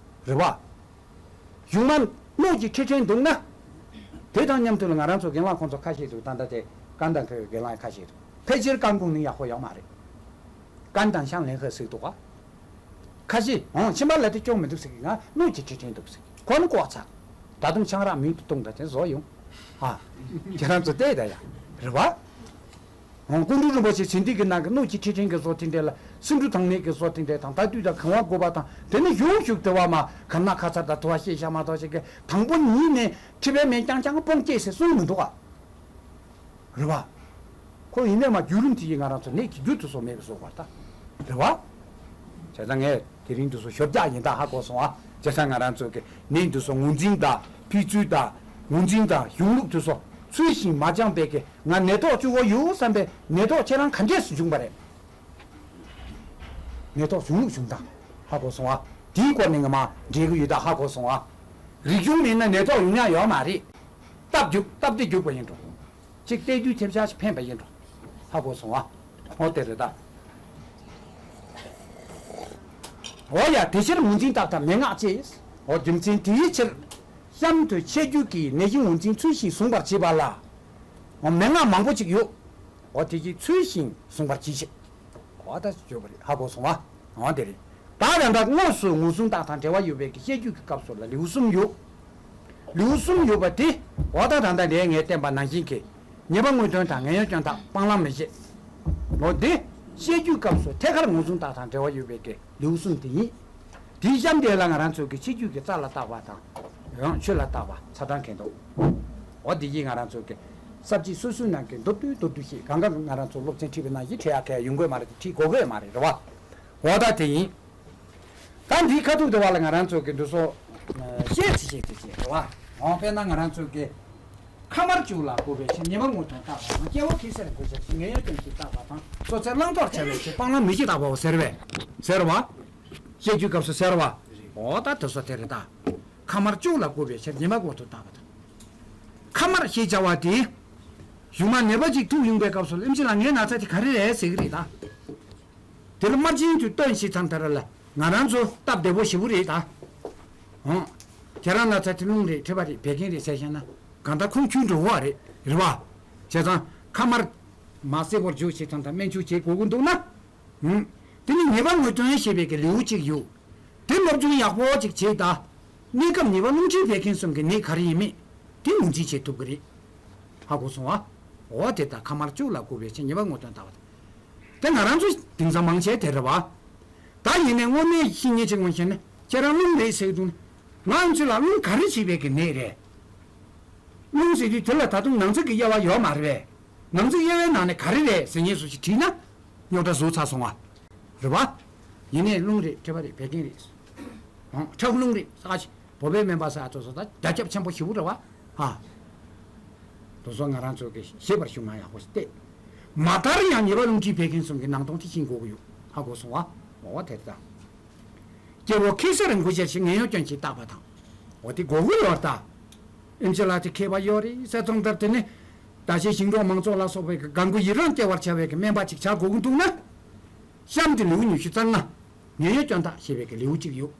རེད་བ། གཞུང་མ་སྣོད་ཀྱི་མཁྲིས་ཕྲན་འདུག་ན། དེ་དང་མཉམ་དུ་ལ་ང་རང་ཚོ་རྒན་ལགས་ཁོང་ཚོ་ཁ་ཤས་འདུག་ད་ལྟ་དེ་ཀན་དང་ཁ་རྒན་ལགས་ཁ་ཤས་འདུག་ཕལ་ཆེར་ཀན་ཀུང་ནི་ཡག་པོ་ཡོད་མ་རེད། ཀན་དང་ཤང་ལེན་ཧེ་ཟེར་འདུག་ག་ཁ་ཤས་འོང་ཕྱི་མ་ལ་དེ་སྐྱོན་མི་འདུག་ཟེར་གི་ང་སྣོད་ཀྱི་མཁྲིས་ཕྲན་འདུག་ཟེར་གི་ཁོ་ནི་ལྐོག་ཚ། ད་དུང་ཆང་རག་མིང་དུ་གཏོང་ད་དེ་བཟོ་ཡོང་། ཨ། ཁྱེད་རང་ཚོ་བལྟས་ད་ཡ། རེད་བ། ཨང་། སྐུ་མདུན་རིན་པོ་ཆེ་ཟིན་བྲིས་ཀྱི་ནང་གི་སྣོད་ཀྱི་ཁྲི་ཕྲན་གྱི་བཟོ་དེ་འདྲས་ལ་སེ་འབྲུ་དྭངས་མའི་གི་བཟོ་དེ་འདྲས་དང་ད་དུས་དང་གང་བ་དགོས་པ་དང་དེ་ནི་གཞུང་བཞུགས་དེ་བ་མ་གར་ནག་ཁ་ཚར་དང་དུ་བ་ཤེས་བྱ་མ་གཏོགས་ཤིག་གི་དང་པོ་ཉིད་ནས་ཁྲི་པའི་མེ་རྐྱང་རྐྱང་སྤོང་སྐྱེས་ཟེར་གསུངས་མི་འདུག་ག་རེད་བ། ཁོ་ཡིན་ནས་མ་བརྒྱུད་རིམ་དེ་ཡི་ང་རང་ཚོ་གནས་ཀྱི་རྒྱུ་དེ་ཚོ་མེད་པའི་བཟོ་བར་ད། རེད་བ། བྱས་ཙང་ངས་དེ་རིང་དུ་སོ་ཞོར་རྒྱག་ཡིན་ད་ཧ་གོ་སོང་ཨ། བྱས་ཙང་ང་རང་ཚོ་གི་ནས་དུ་སོ་ངོས་འཛིན་དང་ཕི་ཚུལ་དང་ངོས་འཛིན་དང་གཞུང་ལུགས་དུ་སོ་ཚུལ་བཞིན་མ་སྦྱངས་པའི་གི་ང་ནད་ཐོག་བཅུ་བོ་ཡོད་བསམ་པའི་ནད་ཐོག་ཁྱེད་རང་ག་འདྲས་སུ་བྱུང་བ་རེད། ནད་ཐོག་བྱུང་ལུགས་བྱུང་དང་ཧ་གོ་སོང་ཨ། དེའི་སྐོར་ནས་ང་མ་འགྲེལ་གི་ཡོད་ད་ཧ་གོ་སོང་ཨ། རིག་གཞུང་མེད་ན་ནད་ཐོག་ཡོང་ཡ་ཡོད་མ་རེད། སྟབས་རྒྱུག་སྟབས་བདེ་རྒྱུག་པ་ཡིན་འགྲོ། གཅིག་བལྟས་དུས་ཐེབས་ཆག་ཕན་པ་ཡིན་འགྲོ། ཧ་གོ་སོང་ཨ། འོ་དེ་རེད་ད། འོ་ཡ་དེ་ཕྱིར་ངོས་འཛིན་རྟགས་དང་མན་ངག་ཅེས། འོ་རྒྱུ་མཚན་དེའི་ཕྱིར། གཤམ་དུ་ཆེ་རྒྱུད་ཀྱི་ནད་གཞི་ངོས་འཛིན་ཚུལ་བཞིན་བཟུང་བར་བྱེད་པ་ལ། འོ་མན་ངག་མང་པོ་ཅིག་ཡོད། འོ་དེ་གི་ཚུལ་བཞིན་བཟུང་བར་བྱེད་ཅེས། འོ་ད་བརྗོད་པ་རེད་ཧ་གོ་སོང་ཨ། འོ་དེ་རེད། ད་ད་ལྟ་དངོས་སུ་ངོས་བཟུང་རྟགས་དང་འབྲེལ་བ་ཡོད་པའི་གི་བཤད་རྒྱུད་ཀྱི་སྐབས་སུ་ལ་ལེའུ་གསུམ་ཡོད། ལེའུ་གསུམ་ཡོད་པ་དེ་འོ་ད་ད་ལྟ་ལས་ངས་བསྟན་པ་ནང་བཞིན་གྱི་ཉེས་པ་དངོས་སྟོན་དང་ངན་གཡོ་སྐྱོན་རྟགས་སྤང་བླང་མི་བྱེད། ལོ་འདི་བཤད་རྒྱུད་སྐབས་སུ་ཐད་ཀར་ངོས་བཟུང་རྟགས་དང་འབྲེལ་བ་ཡོད་པའི་གི་ལེའུ་གསུམ་དེ་ཡིན། དེའི་གཤམ་དེ་ལ་ང་རང་ཚོ་གི་ཆེ་རྒྱུད་ཀྱི་རྩ་ལ་བརྟག་པ་དང་། ཡང་ཆོས་ལ་བརྟག་པ་ཚ་གྲང་གལ་འདུག་འོ་འདི་ཡིས་ང་རང་ཚོ་གི་ས་བཅད་སོ་སོའི་ནང་གི་མདོར་བསྡུས་མདོར་བསྡུས་ཤིག་གང་ག་ང་རང་ཚོ་སློབ་ཚན་ཁྲིད་པའི་ནང་བཞིན་ཁྲིད་ཡག་གལ་ཡོང་དགོས་མ་རེད་དེ་ཁྲིད་དགོས་དགོས་མ་རེད་རེད་བ། འོ་ད་དེ་ཡིན། ད་འདིའི་ཁ་ཐུག་དེ་བ་ལ་ང་རང་ཚོ་གི་འདུ་སོ། བཤད་ཚིག་བཤད་ཚིག་བཤད་རེད་བ། འོ་དཔེར་ན་ང་རང་ཚོ་གི་ཁ་དམར་བཅུག་ལ་བཀོད་པའི་ཕྱིར་ཉེས་པ་དངོས་སྟོན་བརྟག་པ་དང་སྐྱེ་བོ་ཁྱི་སེར་དགོས་ཆ་ཕྱིར་ངན་གཡོ་སྐྱོན་ཞིག་བརྟག་པ་དང་སོ་ཚེ་བླང་དོར་བྱ་བའི་ཕྱིར་སྤང་བླང་མི་བྱེད་བརྟག་པའོ་ཟེར་བས། ཟེར་བ། བཤད་རྒྱུད་སྐབས་སུ་ཟེར་བ། འོ་ད་དེ་སོ་དེ་རེད་ད། ཁ་དམར་བཅུག་ལ་བཀོད་པའི་ཕྱིར་ཉེས་པ་དངོས་སྟོན་བརྟག་པ་དང་། ཁ་དམར་ཞེས་བྱ་བ་དེ། གཞུག་མ་ནད་པ་ཅིག་ཐུག་ཡོང་པའི་སྐབས་སུ་ལ་ཨེམ་ཆི་ལ་ངའི་ན་ཚ་དེ་ག་རེ་རེད་ཟེར་གི་རེད་ད། དེ་ལ་དམར་རྗེན་དུ་སྟོན་ཞིག་ཙམ་ལྟར་ལ་ང་རང་ཚོ་སྟབས་བདེ་པོ་ཞེ་པོ་རེད་ད། ཨང་། ཁྱེད་རང་ན་ཚ་དེ་རླུང་རེད་མཁྲིས་པ་རེད་བད་ཀན་རེད་ཟེར་བཞག་ན་གང་ལྟར་ཁུངས་འཁྱོལ་འགྲོ་བ་རེད་རེད་བ། བྱས་ཙང་ཁ་དམར། མ་སེར་པོར་འཇུག་ཞིག་ཙམ་དང་སྨན་བཅོས་བྱེད་དགོས་ཀྱི་འདུག་ན། ཨང་། དེ་ནི་ཉེས་པ་དངོས་སྟོན་ཞེས་པའི་གི་ལེའུ་གཅིག་ཡོད། དེ་སློབ་སྦྱོང་ཡག་པོ་ཅིག་བྱེད་ད། གནས་སྐབས་ཉེས་པ་རླུང་མཁྲིས་བད་ཀན་གསུམ་གྱི་ནད་ག་རེ་ཡིན་མིན། དེ་ངོས་འཛིན་བྱེད་ཐུབ་ཀྱི་རེད། ཧ་གོ་སོང་ཨ། འོ་དེ་ལྟར་ཁ་དམར་བཅུག་ལ་བཀོད་པའི་ཕྱིར་ཉེས་པ་དངོས་སྟོན་བརྟག་པ་དང་། དེ་ང་རང་ཚོ་དེང་སང་མང་ཆེ་དེ་རེད་བ། ད་ཡིན་ནའི་དངོས་གནས་ཤི་ཉེས་ཆེ་ངོ་ཤེས་ན་ཁྱེད་རང་རླུང་རེད་ཟེར་གི་འདུག་ང་ཨེམ་ཆི་ལ་རླུང་ག་རེ་བྱེད་པའི་གི་ནད་རེད། རླུང་ཟེར་དུས་དེ་ལ་ད་དུང་ནང་ཚིག་གི་དབྱེ་བ་ཡོད་མ་རེད་པས། ནང་ཚིག་དབྱེ་བའི་ནང་ནས་ག་རེ་རེད་ཟེར་མཁན་སུ་ཞིག་དྲིས་ན། རྙོག་དྲ་བཟོ་ཚར་སོང་བ། རེད་བ། ཡིན་ནའི་རླུང་རེད་མཁྲིས་པ་རེད་བད་ཀན་རེད། ཨང་། ཁྲག་རླུང་རེད་ས་ཞིག་བོད་པའི་སྨན་པ་ས་ཚོ་སོ་ད་རྒྱ་ཁྱབ་ཆེན་པོ་ཞེ་པོ་རེད་བ། ཧ། དེ་ཚོ་ང་རང་ཚོ་གི་ཤེས་པར་ཤུགས་མ་ཡག་པོ་ཞིག་བལྟས། མ་མཐར་ཡང་ཉེས་པ་རླུང་མཁྲིས་བད་ཀན་གསུམ་གྱི་ནང་སྟོང་དེ་ཤེས་དགོས་ཀྱི་ཡོད། ཧ་གོ་སོང་བ། འོ་དེ་ལྟ། སྐྱེ་བོ་ཁྱི་སེར་མགོ་སྦྱར་ཞིང་ངན་གཡོ་སྐྱོན་གྱིས་བརྟག་པ་དང་། འོ་དེ་དགོས་ཀྱི་ཡོད་ད། ཨེམ་ཆི་ལགས་དེ་མཁས་པ་ཡོད་རེད་ཟེར་ཙང་ལྟར་དེ་ནི། ད་ཆའི་ཞིང་འབྲོག་མང་ཚོགས་ལ་སོགས་པའི་དགའ་མགུ་ཡི་རངས་སྐྱེ་བར་བྱ་བའི་སྨན་པ་ཅིག་བྱ་དགོས་ཀྱི་འདུག་ན། གཤམ་དུ་ལེའུ་ཉི་ཤུ་རྩ་ལྔ། ངན་གཡོ་སྐྱོན་བརྟག་ཞེས་པའི་ལེའུ་གཅིག་ཡོད།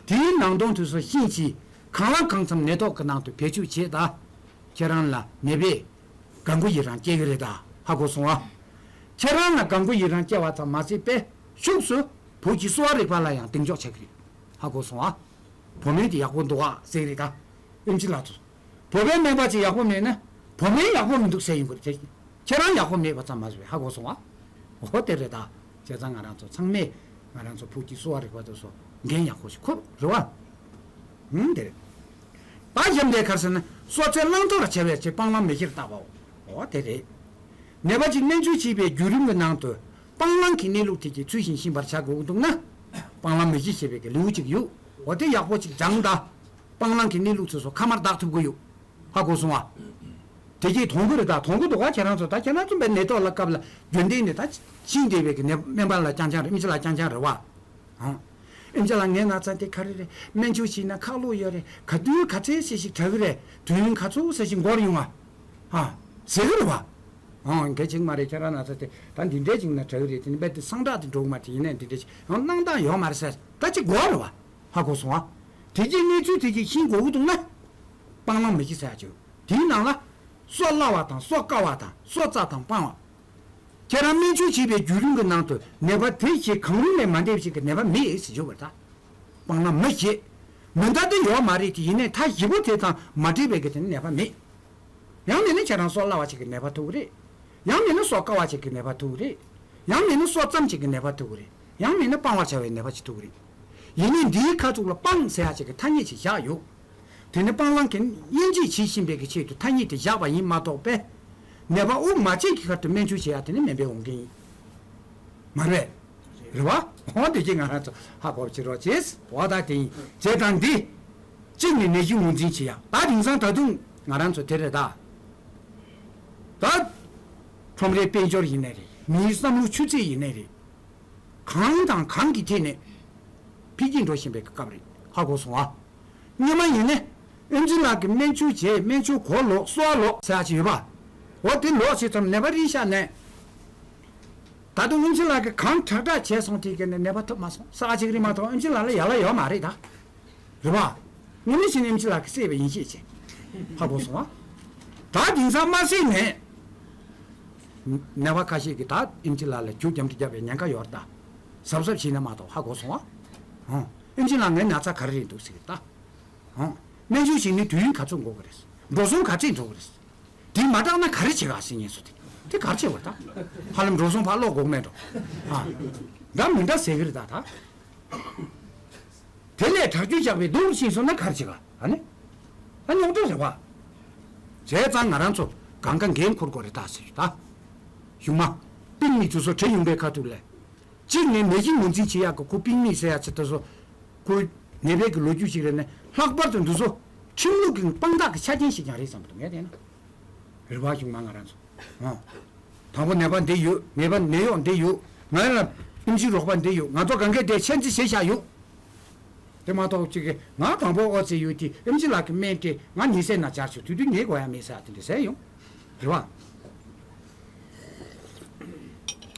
དེའི་ནང་དོན་དེ་ཚོ་ཤེས་ཤིང་གང་ལ་གང་འཚམ་ནད་ཐོག་གི་ནང་དུ་བེད་སྤྱོད་བྱེད་དང་། ཁྱེད་རང་ལ་ནད་པས་དགའ་མགུ་ཡི་རངས་སྐྱེ་གི་རེད་ད། ཧ་གོ་སོང་ཨ། ཁྱེད་རང་ལ་དགའ་མགུ་ཡི་རངས་སྐྱེ་བ་ཙམ་མ་ཟད་པའི་ཤུགས་སུ་བོད་ཀྱི་གསོ་བ་རིག་པ་ལ་ཡང་གདེང་འཇོག་བྱ་གི་རེད། ཧ་གོ་སོང་ཨ། བོད་སྨན་དེ་ཡག་པོ་འདུག་ཨ་ཟེར་གི་རེད་ད། ཨེམ་ཆི་ལགས་ཚོ། བོད་པའི་སྨན་པ་ཅིག་ཡག་པོ་མེད་ན། བོད་སྨན་ཡག་པོ་མི་འདུག་ཟེར་ཡོང་གི་རེད་དེ། ཁྱེད་རང་ཡག་པོ་མེད་པ་ཙམ་མ་ཟད་པའི་ཧ་གོ་སོང་ཨ། འོ་དེ་རེད་ད། བྱས་ཙང་ང་རང་ཚོ་ཚང་མས་ང་རང་ཚོ་བོད་ཀྱི་གསོ་བ་རིག་པ་དེ་ཚོ་འགན་ཡག་པོ་ཞིག་འཁུར་རེད་བ། ཧུམ་དེ་རེད། ད་གཞན་པའི་ཁར་ཟེར་ན་སོ་ཚེ་བླང་དོར་བྱ་བའི་ཕྱིར་སྤང་བླང་མི་བྱེད་བརྟག་པའོ། འོ་དེ་རེད། ནད་པ་ཅིག་སྨན་བཅོས་བྱེད་པའི་བརྒྱུད་རིམ་གྱི་ནང་དུ་སྤང་བླང་གི་གནས་ལུགས་དེ་གྱིས་ཚུལ་བཞིན་ཤེས་པར་བྱ་དགོས་ཀྱི་འདུག་ན། སྤང་བླང་མི་བྱེད་ཞེས་པའི་གི་ལེའུ་གཅིག་ཡོད། འོ་དེ་ཡག་པོ་ཅིག་སྦྱངས་དང་། སྤང་བླང་གི་གནས་ལུགས་ཚོ་སོ་ཁ་མར་བདག་ཐུབ་ཀྱི་ཡོད། ཧ་གོ་སོང་ཨ། དེ་གྱིས་མཐོང་གི་རེད་ད་མཐོང་གི་འདུག་ག་ཁྱེད་རང་ཚོ་ད་ཁྱེད་རང་ཚོ་བའི་ནད་ཐོག་ལ་སྐབས་ལ་རྒྱུན་ལྡན་ནས་ད་ཤིང་བསྡད་པའི་གི་ནད་སྨན་པ་ལ་རྐྱང་རྐྱང་རེད་ཨེམ་ཆི་ལ་རྐྱང་རྐྱང་རེད་བ། ཨང་། ཨེམ་ཆི་ལ་ངའི་ན་ཚ་དེ་ག་རེ་རེད་སྨན་བཅོས་བྱས་ན་ཁག་ལོས་ཡོད་རེད་ག་དུས་ག་ཚད་ཟེར་ཞིག་དྲག་གི་རེད་དུས་ཡུན་ག་ཚོད་ཟེར་ཞིག་འགོར་ཡོང་ཨ། ཧ། ཟེར་གི་རེད་བ། ཨང་གལ་ཆེ་གི་མ་རེད་ཁྱེད་རང་ན་ཚ་དེ་ད་འདི་འདྲས་ཅིག་ན་དྲག་གི་རེད་དེ་ནི་རྦད་དེ་སངས་དྲག་དེ་འགྲོ་གི་མ་རེད་ཡིན་ནའི་འདི་འདྲས་ཅིག་ཡང་གནང་སྟངས་ཡོད་མ་རེད་ཟེར་ད་ཅིག་འགོར་རེད་བ། ཧ་གོ་སོང་ཨ། དེ་གྱི་གནས་ཚུལ་དེ་གྱིས་ཤེས་དགོས་ཀྱི་འདུག་ན། སྤང་བླང་མི་བྱེད་ཟེར་ཡ་ཅིག་དེའི་ནང་ལ། གསོ་སླ་བ་དང་གསོ་དཀའ་བ་དང་གསོ་རྩ་དང་སྤང་བ། ཁྱེད་རང་སྨན་བཅོས་བྱེད་པའི་བརྒྱུད་རིམ་གྱི་ནང་དུ་ནད་པ་དེ་ཞིག་གང་རུང་ལས་མ་འདས་ཞིག་གི་ནད་པ་མེད་ཟེར་བརྗོད་པར་ཐལ། སྤང་བླང་མི་བྱེད། མི་འདའ་དེ་ཡོད་མ་རེད་དེ་ཡིན་ནའི་མཐའ་བཞི་པོ་དེ་དང་མ་འདྲེས་པའི་གི་དེ་ནི་ནད་པ་མེད། ཡང་མིན་ན་ཁྱེད་རང་གསོ་སླ་བ་ཞིག་གི་ནད་པ་ཐུག་གི་རེད། ཡང་མིན་ན་སྲོག་བཀའ་བ་ཅིག་གི་ནད་པ་ཐུག་གི་རེད། ཡང་མིན་ན་སྲོག་ཙམ་ཅིག་གི་ནད་པ་ཐུག་གི་རེད། ཡང་མིན་ན་སྤང་བར་བྱ་བའི་ནད་པ་ཅིག་ཐུག་གི་རེད། ཡིན་ནའི་འདིའི་ཁ་ཐུག་ལ་སྤང་ཟེར་ཡ་ཅིག་གི་ཐ་སྙད་ཅིག་བཞག་ཡོད། དེ་ནི་སྤང་བླང་གི་དབྱེ་འབྱེད་བྱེད་བཞིན་པའི་གི་ཆེད་དུ་ཐ་སྙད་དེ་བཞག་པ་ཡིན་མ་གཏོགས་པས། ནད་པ་དབུགས་མ་ཆད་ཀྱི་ཁར་དུ་སྨན་བཅོས་བྱེད་ཡ་དེ་ནི་སྨན་པས་འོང་མཁན་ཡིན། མ་རེད། རེད་བ། འོ་དེ་གྱིས་ང་རང་ཚོ་ཧ་གོ་བ་བྱེད་རོགས་བྱེད། འོ་ད་དེ་ཡིན། བྱས་ཙང་འདི། གཅིག་ནི་ནད་གཞི་ངོས་འཛིན་བྱེད་ཡ། ད་དེང་སང་ད་དུང་ང་རང་ཚོ་དེ་རེད་ད། ད། ཁྲོམ་རའི་དཔལ་འབྱོར་ཡིན་ནའི་རེད། མིའི་བསམ་བློ་ཆུ་ཚད་ཡིན་ནའི་རེད། གང་དང་གང་གི་ཐད་ནས་འཕེལ་རྒྱས་འགྲོ་བཞིན་པའི་སྐབས་རེད། ཧ་གོ་སོང་ཨ། སྔོན་མ་ཡིན་ནའི་ཨེམ་ཆི་ལགས་ཀྱིས་སྨན་བཅོས་བྱས། སྨན་བཅོས་གོ་ལོག་གསོལ་བ་ལོག་ཟེར་ཡ་ཅིག་ཡོད་པ། འོ་དེ་ལོག་བྱས་ཙང་ནད་པ་རིན་ཤ་ནས། ད་དུང་ཨེམ་ཆི་ལགས་ཀྱིས་གང་དྲག་དྲག་བྱས་སོང་དེ་གས་ནས་ནད་པ་ཐུབ་མ་སོང་ཟེར་ཡ་ཅིག་རེད་མ་གཏོགས་ཨེམ་ཆི་ལགས་ལ་ཡ་ལ་ཡོད་མ་རེད་ད། རེད་བ། ངོ་མ་བྱས་ན་ཨེམ་ཆི་ལགས་ཀྱིས་བསད་པ་ཡིན་ཤེས་བྱས། ཧ་གོ་སོང་ཨ། ད་དེང་སང་མ་བསད་ནས། ནད་པ་ཁ་ཤས་ཀྱིས་ད་ཨེམ་ཆི་ལགས་ལ་རྒྱུ་རྒྱབ་འདྲི་རྒྱབ་པའི་ཉེན་ཁ་ཡོད་རེད་ད། གཟབ་གཟབ་བྱས་ན་མ་གཏོགས་ཧ་གོ་སོང་ཨ། ཨོ། ཨེམ་ཆི་ལགས་ངའི་ན་ཚ་ག་རེ་རེད་འདུག་ཟེར་གི་ད། ཨོ། སྨན་བཅོས་བྱས་ནས་དུས་ཡུན་ག་ཚོད་འགོར་གི་རེད། འགྲོ་སོང་ག་ཚད་འགྲོ་གི་རེད། དེ་མ་དྲག་ན་ག་རེ་བྱེད་ག་ཟེར་ཉན་སོང་དེ། དེ་ག་རེ་བྱེད་དགོས་ད། ཧ་ལམ་འགྲོ་སོང་ཕར་སློག་དགོས་མེད་འགྲོ། ཨ། འདྲ་མི་འདྲ་ཟེར་གི་རེད་ད་ད། དེ་ལས་དྲག་སྐྱོན་བཞག་པའི་སྡུག་ཕྱིན་སོང་ན་ག་རེ་བྱེད་ག་ཨ་ནི། ཨ་ཉོག་འདྲ་རེད་བ། བྱས་ཙང་ང་རང་ཚོ་གང་ག་འགན་འཁུར་དགོས་རེད་ད་ཟེར་ད། གཞུག་མ། ཏིང་ནི་ཇུ་སོ་ཁྲེ་ཡུང་པའི་ཁ་ཐུག་ལས། གཅིག་ནས་ནད་གཞི་ངོས་འཛིན་བྱེད་ཡག་གི་ཁོ་པིང་མིག་ཟེར་ཡག་ཅིག་དེ་ཚོ། ཁོའི་ནད་པའི་གི་ལོ་རྒྱུས་ཤིག་རེད་ནས་ལྷག་པར་དུ་འདི་ཚོ་ཁྲིམས་ལུགས་ཀྱི་དཔང་རྟགས་ཀྱི་ཆ་རྐྱེན་ཞིག་ཀྱང་རེད་བསམ་འདུག་ངས་བལྟས་ན། རེ་བ་བྱུང་མ་ང་རང་ཚོ། ཨང་། དང་པོ་ནད་པ་འདི་ཡོད། ནད་པ་ནད་གཡོག་འདི་ཡོད། ང་ལ་ཨེམ་ཆི་རོགས་པ་འདི་ཡོད། ང་ཚོ་གང་གས་དེ་ཆེད་འཛིན་བྱས་བཞག་ཡོད། དེ་མ་གཏོགས་གཅིག་གིས་ང་དང་པོ་ཨོ་ཙི་ཡོད་དེ་ཨེམ་ཆི་ལགས་ཀྱི་སྨན་སྤྲད་ང་ཉལ་སའི་ནང་བཅར་བྱུང་དུས་དུས་ངས་དགོས་ཡ་མེད་ཟེར་དེ་འདྲ་ཟེར་ཡོང་། རེད་བ།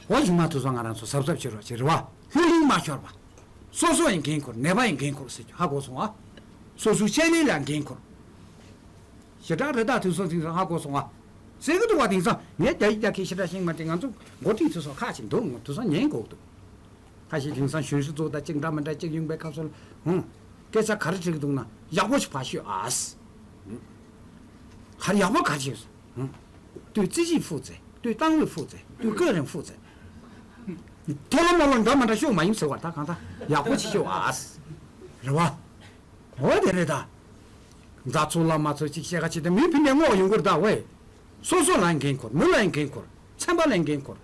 འོ་གཞུག་མ་དུས་སང་ང་རང་ཚོ་གཟབ་གཟབ་བྱེད་རོགས་བྱེད་རེད་བ། ལྷུང་ལྷུང་མ་ཤོར་བ། སོ་སོ་ཡང་འགན་འཁུར། ནད་པ་ཡང་འགན་འཁུར་ཟེར་རྒྱུ་ཧ་གོ་སོང་ཨ། སོ་སོའི་ཆེད་ལས་ལ་འགན་འཁུར། ཞེ་དྲག་རེད་ད་དུས་སང་དེང་སང་ཧ་གོ་སོང་ཨ། ཟེར་གི་འདུག་བ། དེང་སང་ངས་རྒྱ་ཡིག་རྒྱ་སྐད་ཞེ་དྲག་ཤེས་མ་དེ་ང་ཚོ་འགོ་ཁྲིད་ཚོ་སོགས་ཁག་ཅིག་འདུག་དུས་སང་ཉན་དགོས་འདུག་ཁ་ཤས་དེང་སང་གཞོན་ཧྲི་ཚོ་དང་གཅིག་འདྲ་མི་འདྲ་གཅིག་ཡོང་པའི་སྐབས་སུ་ལ་ཧུང་། སྐད་ཆ་ག་རེ་དྲིས་ཀྱི་འདུག་ན་ཡག་པོ་ཞིག་ཕར་ཤོད་ཨ། ག་རེ་ཡག་པོ་ག་རེ་བྱས་སོང་། 对自己负责，对单位负责，对个人负责。 ཐོ་ལོ་མོ་ལོ་འདྲ་མ་འདྲ་ཤོད་མ་ཡིན་ཟེར་བ་ད་གང་ལྟར་ཡག་པོ་ཞིག་ཤོད་ཨ། རེད་བ། འོ་དེ་རེད་ད། མཛའ་ཚོ་ལ་མ་ཚོ་ཅིག་བཤད་ག་ཅིག་དང་མི་ཕན་པའི་བསྔོག་ཡོང་གི་རེད་ད་ཝེ། སོ་སོ་ལ་འགན་འཁུར། མི་ལ་འགན་འཁུར། ཚན་པ་ལ་འགན་འཁུར།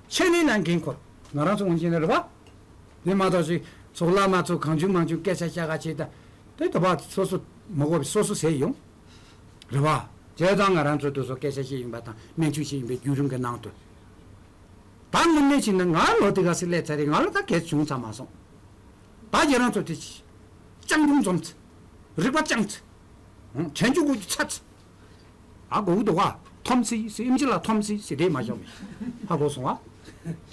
ཆེད་ལས་ལ་འགན་འཁུར། ང་རང་ཚོ་འོང་ཆེན་ནས་རེད་བ། དེ་མ་གཏོགས་ཅིག་ཚོགས་ལ་མ་ཚོ་གང་བྱུང་མང་བྱུང་སྐད་ཆ་བཤད་ག་ཅིག་དང་། དེ་ད་བ་སོ་སོ་མ་དགོས་པའི་སོ་སོ་ཟེར་ཡོང་། རེད་བ། བྱས་ཙང་ང་རང་ཚོ་དེ་ཚོ་སྐད་ཆ་བཤད་ཡིན་པ་དང་སྨན་བཅོས་བྱེད་ཡིན་པའི་བརྒྱུད་རིམ་གྱི་ནང་དུ། ད་དངོས་གནས་བྱས་ན་ང་ལོ་དེ་ག་ཚོད་སླེབས་ཚར་རེད། ང་ལ་ད་གས་བྱུང་ཚར་མ་སོང་། ད་ཁྱེད་རང་ཚོ་དེ་ཅིག་སྤྱང་གྲུང་འཛོམས་ཚེ། རིག་པ་བཅངས་ཚེ། དྲན་རྒྱུ་དགོས་རྒྱུ་ཚར་ཚེ། ཨ་གོ་གི་འདུག་ག་ཐོམ་སི་སི་ཨིམ་ཆི་ལ་ཐོམ་སི་སི་དེ་མ་ཤོག་མི། ཧ་གོ་སོང་ཨ།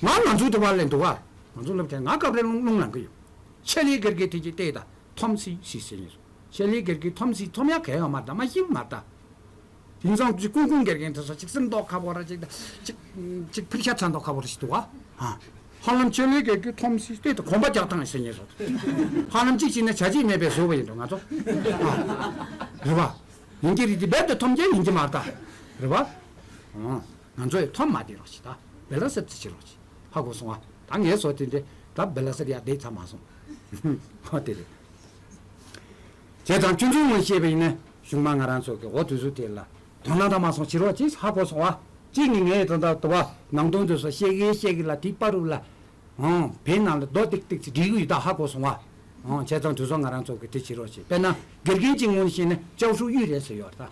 ང་ང་ཚོ་དེ་བ་ལས་འདུག་ག་ང་ཚོ་སློབ་གྲྭའི་ང་སྐབས་རེ་རླུང་རླུང་ལངས་གི་ཡོད། ཆེད་ལས་སྒེར་གྱི་དེ་ཅིག་བལྟས་ད་ཐོམ་སི་སི་ཟེར་ངེས་སོང་། ཆེད་ལས་སྒེར་གྱི་ཐོམ་སི་ཐོམ་ཡག་གས་ཡོད་མ་རེད་ད། མ་ཤེས་མ་རེད་ད། དེང་སང་ཅིག་ཀུང་ཀུང་སྒེར་གྱི་དེ་ཚོ་ཅིག་སེམས་རྟོགས་ཁ་པོ་ར་ཅིག་ད་ཅིག་ཅིག་ཕིག་ཤ་ཚ་མདོག་ཁ་པོ་ར་ཞིག་འདུག་ག་ཧ་ལམ་ཆེད་ལས་སྒེར་གྱི་ཐོམ་སི་སྟེ་ད་གོམ་པ་རྒྱག་སྟངས་ཟེར་ངེས་སོང་། ཧ་ལམ་ཅིག་བྱས་ན་བྱ་བྱེད་མེད་པའི་བཟོ་བ་ཡིན་འགྲོ་ང་ཚོ། ཨ། རེད་བ། ཡིན་གྱི་རེད་དེ་རྦད་དེ་ཐོམ་རྒྱག་ཡིན་གྱི་མ་རེད་ད། རེད་བ། ཨང་། ང་ཚོ་ཡི་ཐོམ་མ་བསྡད་རོགས་ཞིག་ད། བེ་ལ་སེབ་ཙི་བྱེད་རོགས་ཞིག་ཧ་གོ་སོང་ཨ། ད་ངའི་བཟོ་དེ་འདྲས་ད་བེ་ལ་སེབ་ཡག་བསྡད་ཚར་མ་སོང་། ཧོ་དེ་རེད། བྱས་ཙང་སྤྱི་འཛིན་ངོས་བཤད་པ་ཡིན་ན་གཞུག་མ་ང་རང་ཚོ་གི་འོ་དུས་ཚོད་དེ་ལ་དོ་སྣང་དང་མ་སོང་བྱེད་རོགས་ཅེས་ཧ་གོ་སོང་བ། གཅིག་ནི་ངས་ད་ལྟ་དུ་བ་ནང་དོན་དུ་སོ་བཤད་གི་བཤད་གི་ལ་དེའི་བར་རུ་ལ་ཨང་བེད་ནང་ལ་རྡོ་ཏིག་ཏིག་ཅིག་སྒྲིལ་གི་ཡོད་ད་ཧ་གོ་སོང་བ། ཨང་བྱས་ཙང་དུས་ཚོད་ང་རང་ཚོ་གི་དེ་བྱེད་རོགས་ཅེས་དཔེར་ན་དགེ་རྒན་གཅིག་ངོས་ནས་བཤད་ན་教授གཡུལ་རེད་ཟེར་ཡོད་རེད་ད།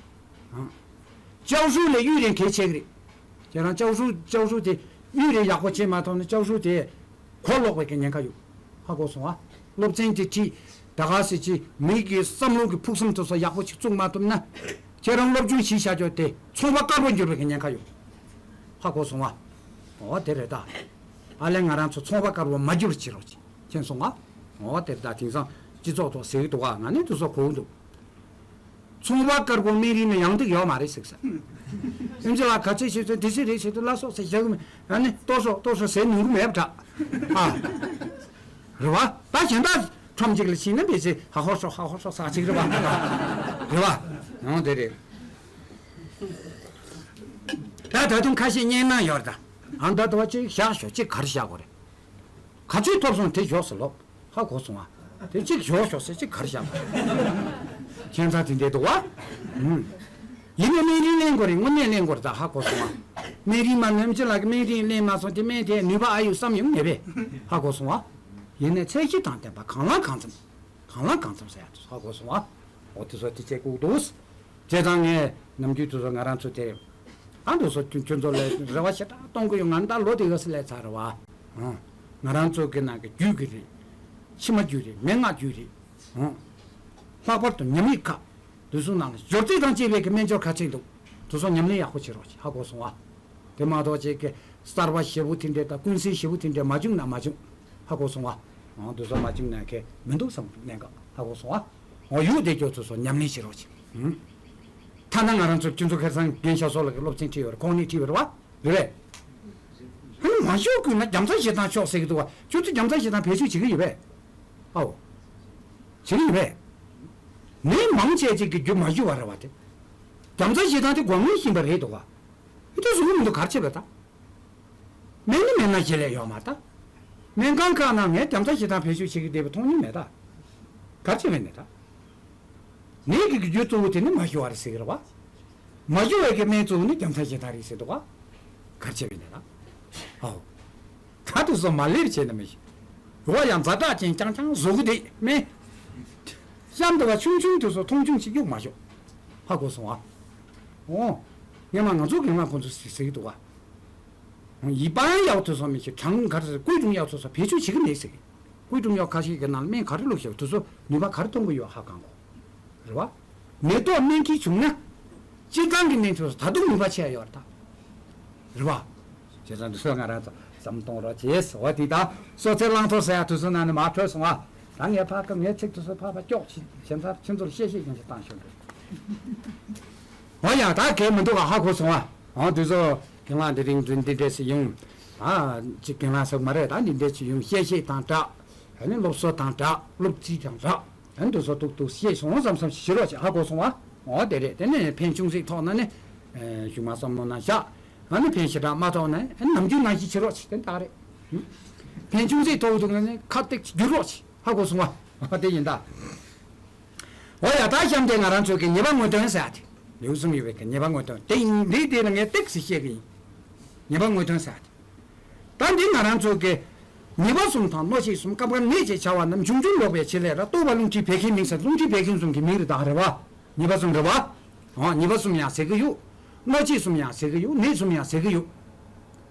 ཨང་教授ལས་གཡུལ་རེད་གལ་ཆེ་གི་རེད། ཁྱེད་རང་教授教授དེ་གཡུལ་རེད་ཡག་པོ་བྱེད་མ་ཐུབ་ན་教授དེ། གོ་ལོག་པའི་གི་ཉེན་ཁ་ཡོད། ཧ་གོ་སོང་ཨ། སློབ་ཚན་དེ་ཁྲིད། ད་ག་ཟེར་གྱི་མི་གི་བསམ་བློ་གི་ཕུགས་བསམ་དེ་ཚོ་ཡག་པོ་ཞིག་བཙུགས་མ་ཐུབ་ན། ཁྱེད་རང་སློབ་སྦྱོང་བྱེད་བྱ་ཆོག་དེ་ཚོང་པ་དཀར་པོ་འགྱུར་བའི་གི་ཉེན་ཁ་ཡོད། ཧ་གོ་སོང་ཨ། འོ་དེ་རེད་ད། ཨ་ལས་ང་རང་ཚོ་ཚོང་པ་དཀར་པོ་མ་འགྱུར་བྱེད་རོགས་གྱིས། མཁྱེན་སོང་ཨ། འོ་དེ་རེད་ད། དེང་སང་སྤྱི་ཚོགས་ཐོག་ཟེར་གི་འདུག་ཨ། ང་ནི་དེ་ཚོ་གོ་གི་འདུག་ཚོང་པ་དཀར་པོ་སྨན་རིན་ནི་ཡང་དེ་ཡོད་མ་རེད་ཟེར་ས། ཨེམ་ཆི་ལགས་ག་ཚད་བྱེད་ཚོད་དེ་ཚད་རེད་བྱེད་དུ་ལ་སོགས་ཟེར་བཞག་གི་མེད། ཨ་ནི་ལྟོ་སོགས་ལྟོ་སོགས་ཟེར་ནོར་མེད་པ་འདྲ། ཨ། རེད་བ། ད་གཞན་དག་ཁྲོམ་གཅིག་ལ་ཕྱིན་ན་བེ་ཚེ་ཧ་ཧོ་ཤོག་ཧ་ཧོ་ཤོག་ཟ་གཅིག་རེད་བ། རེད་བ། ཡང་དེ་རེད། ད་ད་དུང་ཁ་ཤས་སྙན་ན་ཡོད་ད། ཨ་ད་དུང་གཅིག་བཞག་ཤོག་གཅིག་གར་བཞག་གོ་རེད། ག་ཚོད་ཐོབ་སོང་དེ་ཞོག་ཟེར་ལོ། ཧ་གོ་སོང་ཨ། དེ་གཅིག་ཞོག་ཞོག་ཟེར་གཅིག་གར་བཞག་གོ། ཁྱད་མཚར་དེ་འདྲས་འདུག་བ། ཡིན་ནའི་སྨན་རིན་ལེན་དགོས་རེད། དངོས་གནས་ལེན་དགོས་རེད། ད་ཧ་གོ་སོང་ཨ། སྨན་རིན་མ་ལེན་ཅི་ལ་གི་སྨན་རིན་ལེན་མ་སོང་དེ་སྨན་དེ་ནུས་པ་ཨ་ཡོད་བསམ་ཡོང་མེད་པས། ཧ་གོ་སོང་ཨ། ཡིན་ནའི་ཚད་གཞི་དང་ལྡན་པ་གང་ལ་གང་འཚམ། གང་ལ་གང་འཚམ་ཟེར་ཡ་དེ་ཧ་གོ་སོང་ཨ། འོ་དེ་ཚོ་དེ་བྱེད་དགོས་འདུག་བྱས་ཙང་ངས་ནམ་རྒྱུན་དེ་ཚོ་ང་རང་ཚོ་དེ། ཨ་འདུག་སོ་ཁྱོད་ཁྱོད་ཚོ་ལས་རེ་བ་ཞེ་དྲག་གཏོང་གི་ཡོད། ང་ད་ལོ་དེ་ག་སེ་ལས་ཚར་བ། ཨང་། ང་རང་ཚོ་གི་ནང་གི་རྒྱུད་ཀྱི་རེད། ཕྱི་མ་རྒྱུད་རེད། མན་ངག་རྒྱུད་རེད། ཨང་། ལྷག་པར་དུ་ཉམས་ལེན་ཁག་དེ་ཚོ་ནང་ལ་སྦྱོར་རྩེ་དང་བཅས་པའི་གི་སྨན་སྦྱོར་ཁ་ཚིག་འདུག་དེ་ཚོ་ཉམས་ལེན་ཡག་པོ་བྱེད་རོགས་བྱེད། ཧ་གོ་སོང་ཨ། དེ་མ་གཏོགས་ཅིག་གི་གསར་པ་ཞེ་པོ་དེ་འདྲས་དང་ཀུན་གསལ་ཞེ་པོ་དེ་འདྲས་མ་བྱུང་ན་མ་བྱུང་། ཧ་གོ་སོང་བ། འོ་དེ་ཚོ་མ་བྱུང་ན་ཁེ་མི་འདུག་བསམ་གནད་འགག་ཧ་གོ་སོང་བ། འོ་ཡོད་དེ་ཁྱོད་ཚོ་ཚོ་ཉམས་ལེན་བྱེད་རོགས་གྱིས། ཐ་ན་ང་རང་ཚོ་སྤྱི་ཚོགས་ཁ་སང་རྒན་ཤ་སོགས་ལ་གི་སློབ་ཚན་ཁྲིད་ཡོད་རེད། ཁོང་ནས་ཁྲིད་ཡོད་རེད་བ། རེད་བས། ཧ་ནི་མ་ཤོག་དགོས་ན་རྒྱ་མཚོ་ཞེ་སྡང་ཤོག་ཟེར་གི་འདུག་བ། ཁྱོད་ཚོ་རྒྱ་མཚོ་ཞེ་སྡང་བེད་སྤྱོད་བྱེད་གི་ཡོད་པས། ཨའོ། བྱེད་གི་ཡོད་པས། མི་མང་ཆེ་ཅིག་གི་རྒྱུ་མ་ཞུ་བ་རེད་བ་དེ། རྒྱ་མཚོ་ཞེ་སྡང་དེ་དགོངས་མོལ་བཞིན་པ་རེད་འདུག་བ། ཨི་དེ་བཟོ་གི་མི་འདུག་གར་བྱེད་པ་ད། མེད་ནི་མེད་ན་ཞེ་ལས་ཡོད་མ་ད། སྨན་ཁང་ཁག་ནང་ངས་རྒྱ་མཚོ་ཞེ་སྡང་བེད་སྤྱོད་བྱེད་ཀྱི་བསྡད་པ་མཐོང་མྱོང་མེད་ད། གར་བྱེད་པས་ནི་ད། ནད་ཀྱི་རྒྱུ་གཙོ་བོ་དེ་ནི་མ་ཞུ་བ་རེད་ཟེར་གི་རེད་བ། མ་ཞུ་བའི་གི་སྨན་གཙོ་བོ་ནི་རྒྱ་མཚོ་ཞེ་སྡང་རེད་ཟེར་འདུག་བ། གར་བྱེད་པས་ནི་ད། ཨའོ། ད་དུ་སོ་མ་ལེབ་བྱས་ནི་མི་ཞིག་རོ་ཡང་ཛ་དྲག་ཅན་རྐྱང་རྐྱང་བཟོ་གི་བསྡད་མེད། གཤམ་དུ་བ་ཆུང་ཆུང་དུ་སོ་མཐོང་ཆུང་ཞིག་གཡུག་མ་ཤོག་ཧ་གོ་སོང་ཨ། འོ། སྔན་མ་ང་ཚོ་གི་ང་ཁོང་ཚོ་ཟེར་གི་འདུག་བ། 一般要求说明是常用，可是贵重要求说培训这个事情。贵重要科学个那面考虑了些，就说你把考虑通过要好看过，是吧？没多面去穷呢，这张给面就是他都没把钱要的，是吧？这张就说俺这怎么懂了，这是我的，说这浪头是啊，就是那那马车是啊，咱也怕跟也这就是怕怕叫起，现在清楚了，谢谢，谢谢大兄弟。 འོ་ཡ་ད་གལ་མི་འདུག་ག་ཧ་གོ་སོང་ཨ། འོ་དེ་ཚོ་རྒན་ལགས་འདི་རིང་འདི་འདྲས་སེ་ཡོང་། ཨ་ཅིག་རྒན་ལགས་ཟེར་མ་རེད་ད་འདི་འདྲས་ཅིག་ཡོང་བཤད་བཤད་དང་འདྲ། ཨ་ནི་སློབ་གསོ་དང་འདྲ་སློབ་རྩིས་དང་འདྲ། ཨ་ནི་དེ་ཚོ་ཏུག་ཏུག་བཤད་སོང་བསམ་བསམ་ཞིག་བྱེད་རོགས་བྱེད་ཧ་གོ་སོང་ཨ། འོ་དེ་རེད་དེ་ནས་ཕན་ཆུང་ཟིག་ཐོག་ན་ནི། གཞུག་མ་བསམ་བློ་ནང་བཞག་ཨ་ནི་ཕན་ཞེ་དྲག་མ་ཐོག་ན་ཨ་ནི་ནམ་རྒྱུན་ནང་བཞིན་བྱེད་རོགས་བྱེད་དེ་འདྲ་རེད། ཕན་ཆུང་ཟིག་ཐོག་འདུག་ན་ནི་ཁ་ཏིག་ཅིག་བསྒྱུར་རོགས་བྱེད་ཧ་གོ་སོང་ཨ། འོ་དེ་ཡིན་ད། འོ་ཡ་ད་གཤམ་དེ་ང་རང་ཚོ་གི་ཉེས་པ་དངོས་དོན་ཟེར་ཡ་དེ། ལེའུ་གསུམ་ཡོད་པའི་གི་ཉེས་པ་དངོས་དོན་དེ་ཡིན་འདི་དེ་ལ་ངས་ཏེག་སི་བཤད་གི་ཡིན། ཉེས་པ་དངོས་དོན་ཟེར་ཡ་དེ། ད་འདི་ང་རང་ཚོ་གི་ཉེས་པ་གསུམ་དང་གནོད་བྱེད་གསུམ་སྐབས་འགར་ནད་ཅེས་བྱ་བ་རྣམས་འབྱུང་འགྱུར་ལོག་པའི་བྱེད་ལས་ར་རྟོག་པ་རླུང་མཁྲིས་བད་ཀན་མིང་ཟེར་རླུང་མཁྲིས་བད་ཀན་གསུམ་གི་མིང་རེད་ད་རེད་བ། ཉེས་པ་གསུམ་རེད་བ། འོ་ཉེས་པ་གསུམ་ཡང་ཟེར་གི་ཡོད། གནོད་བྱེད་གསུམ་ཡང་ཟེར་གི་ཡོད། ནད་གསུམ་ཡང་ཟེར་གི་ཡོད།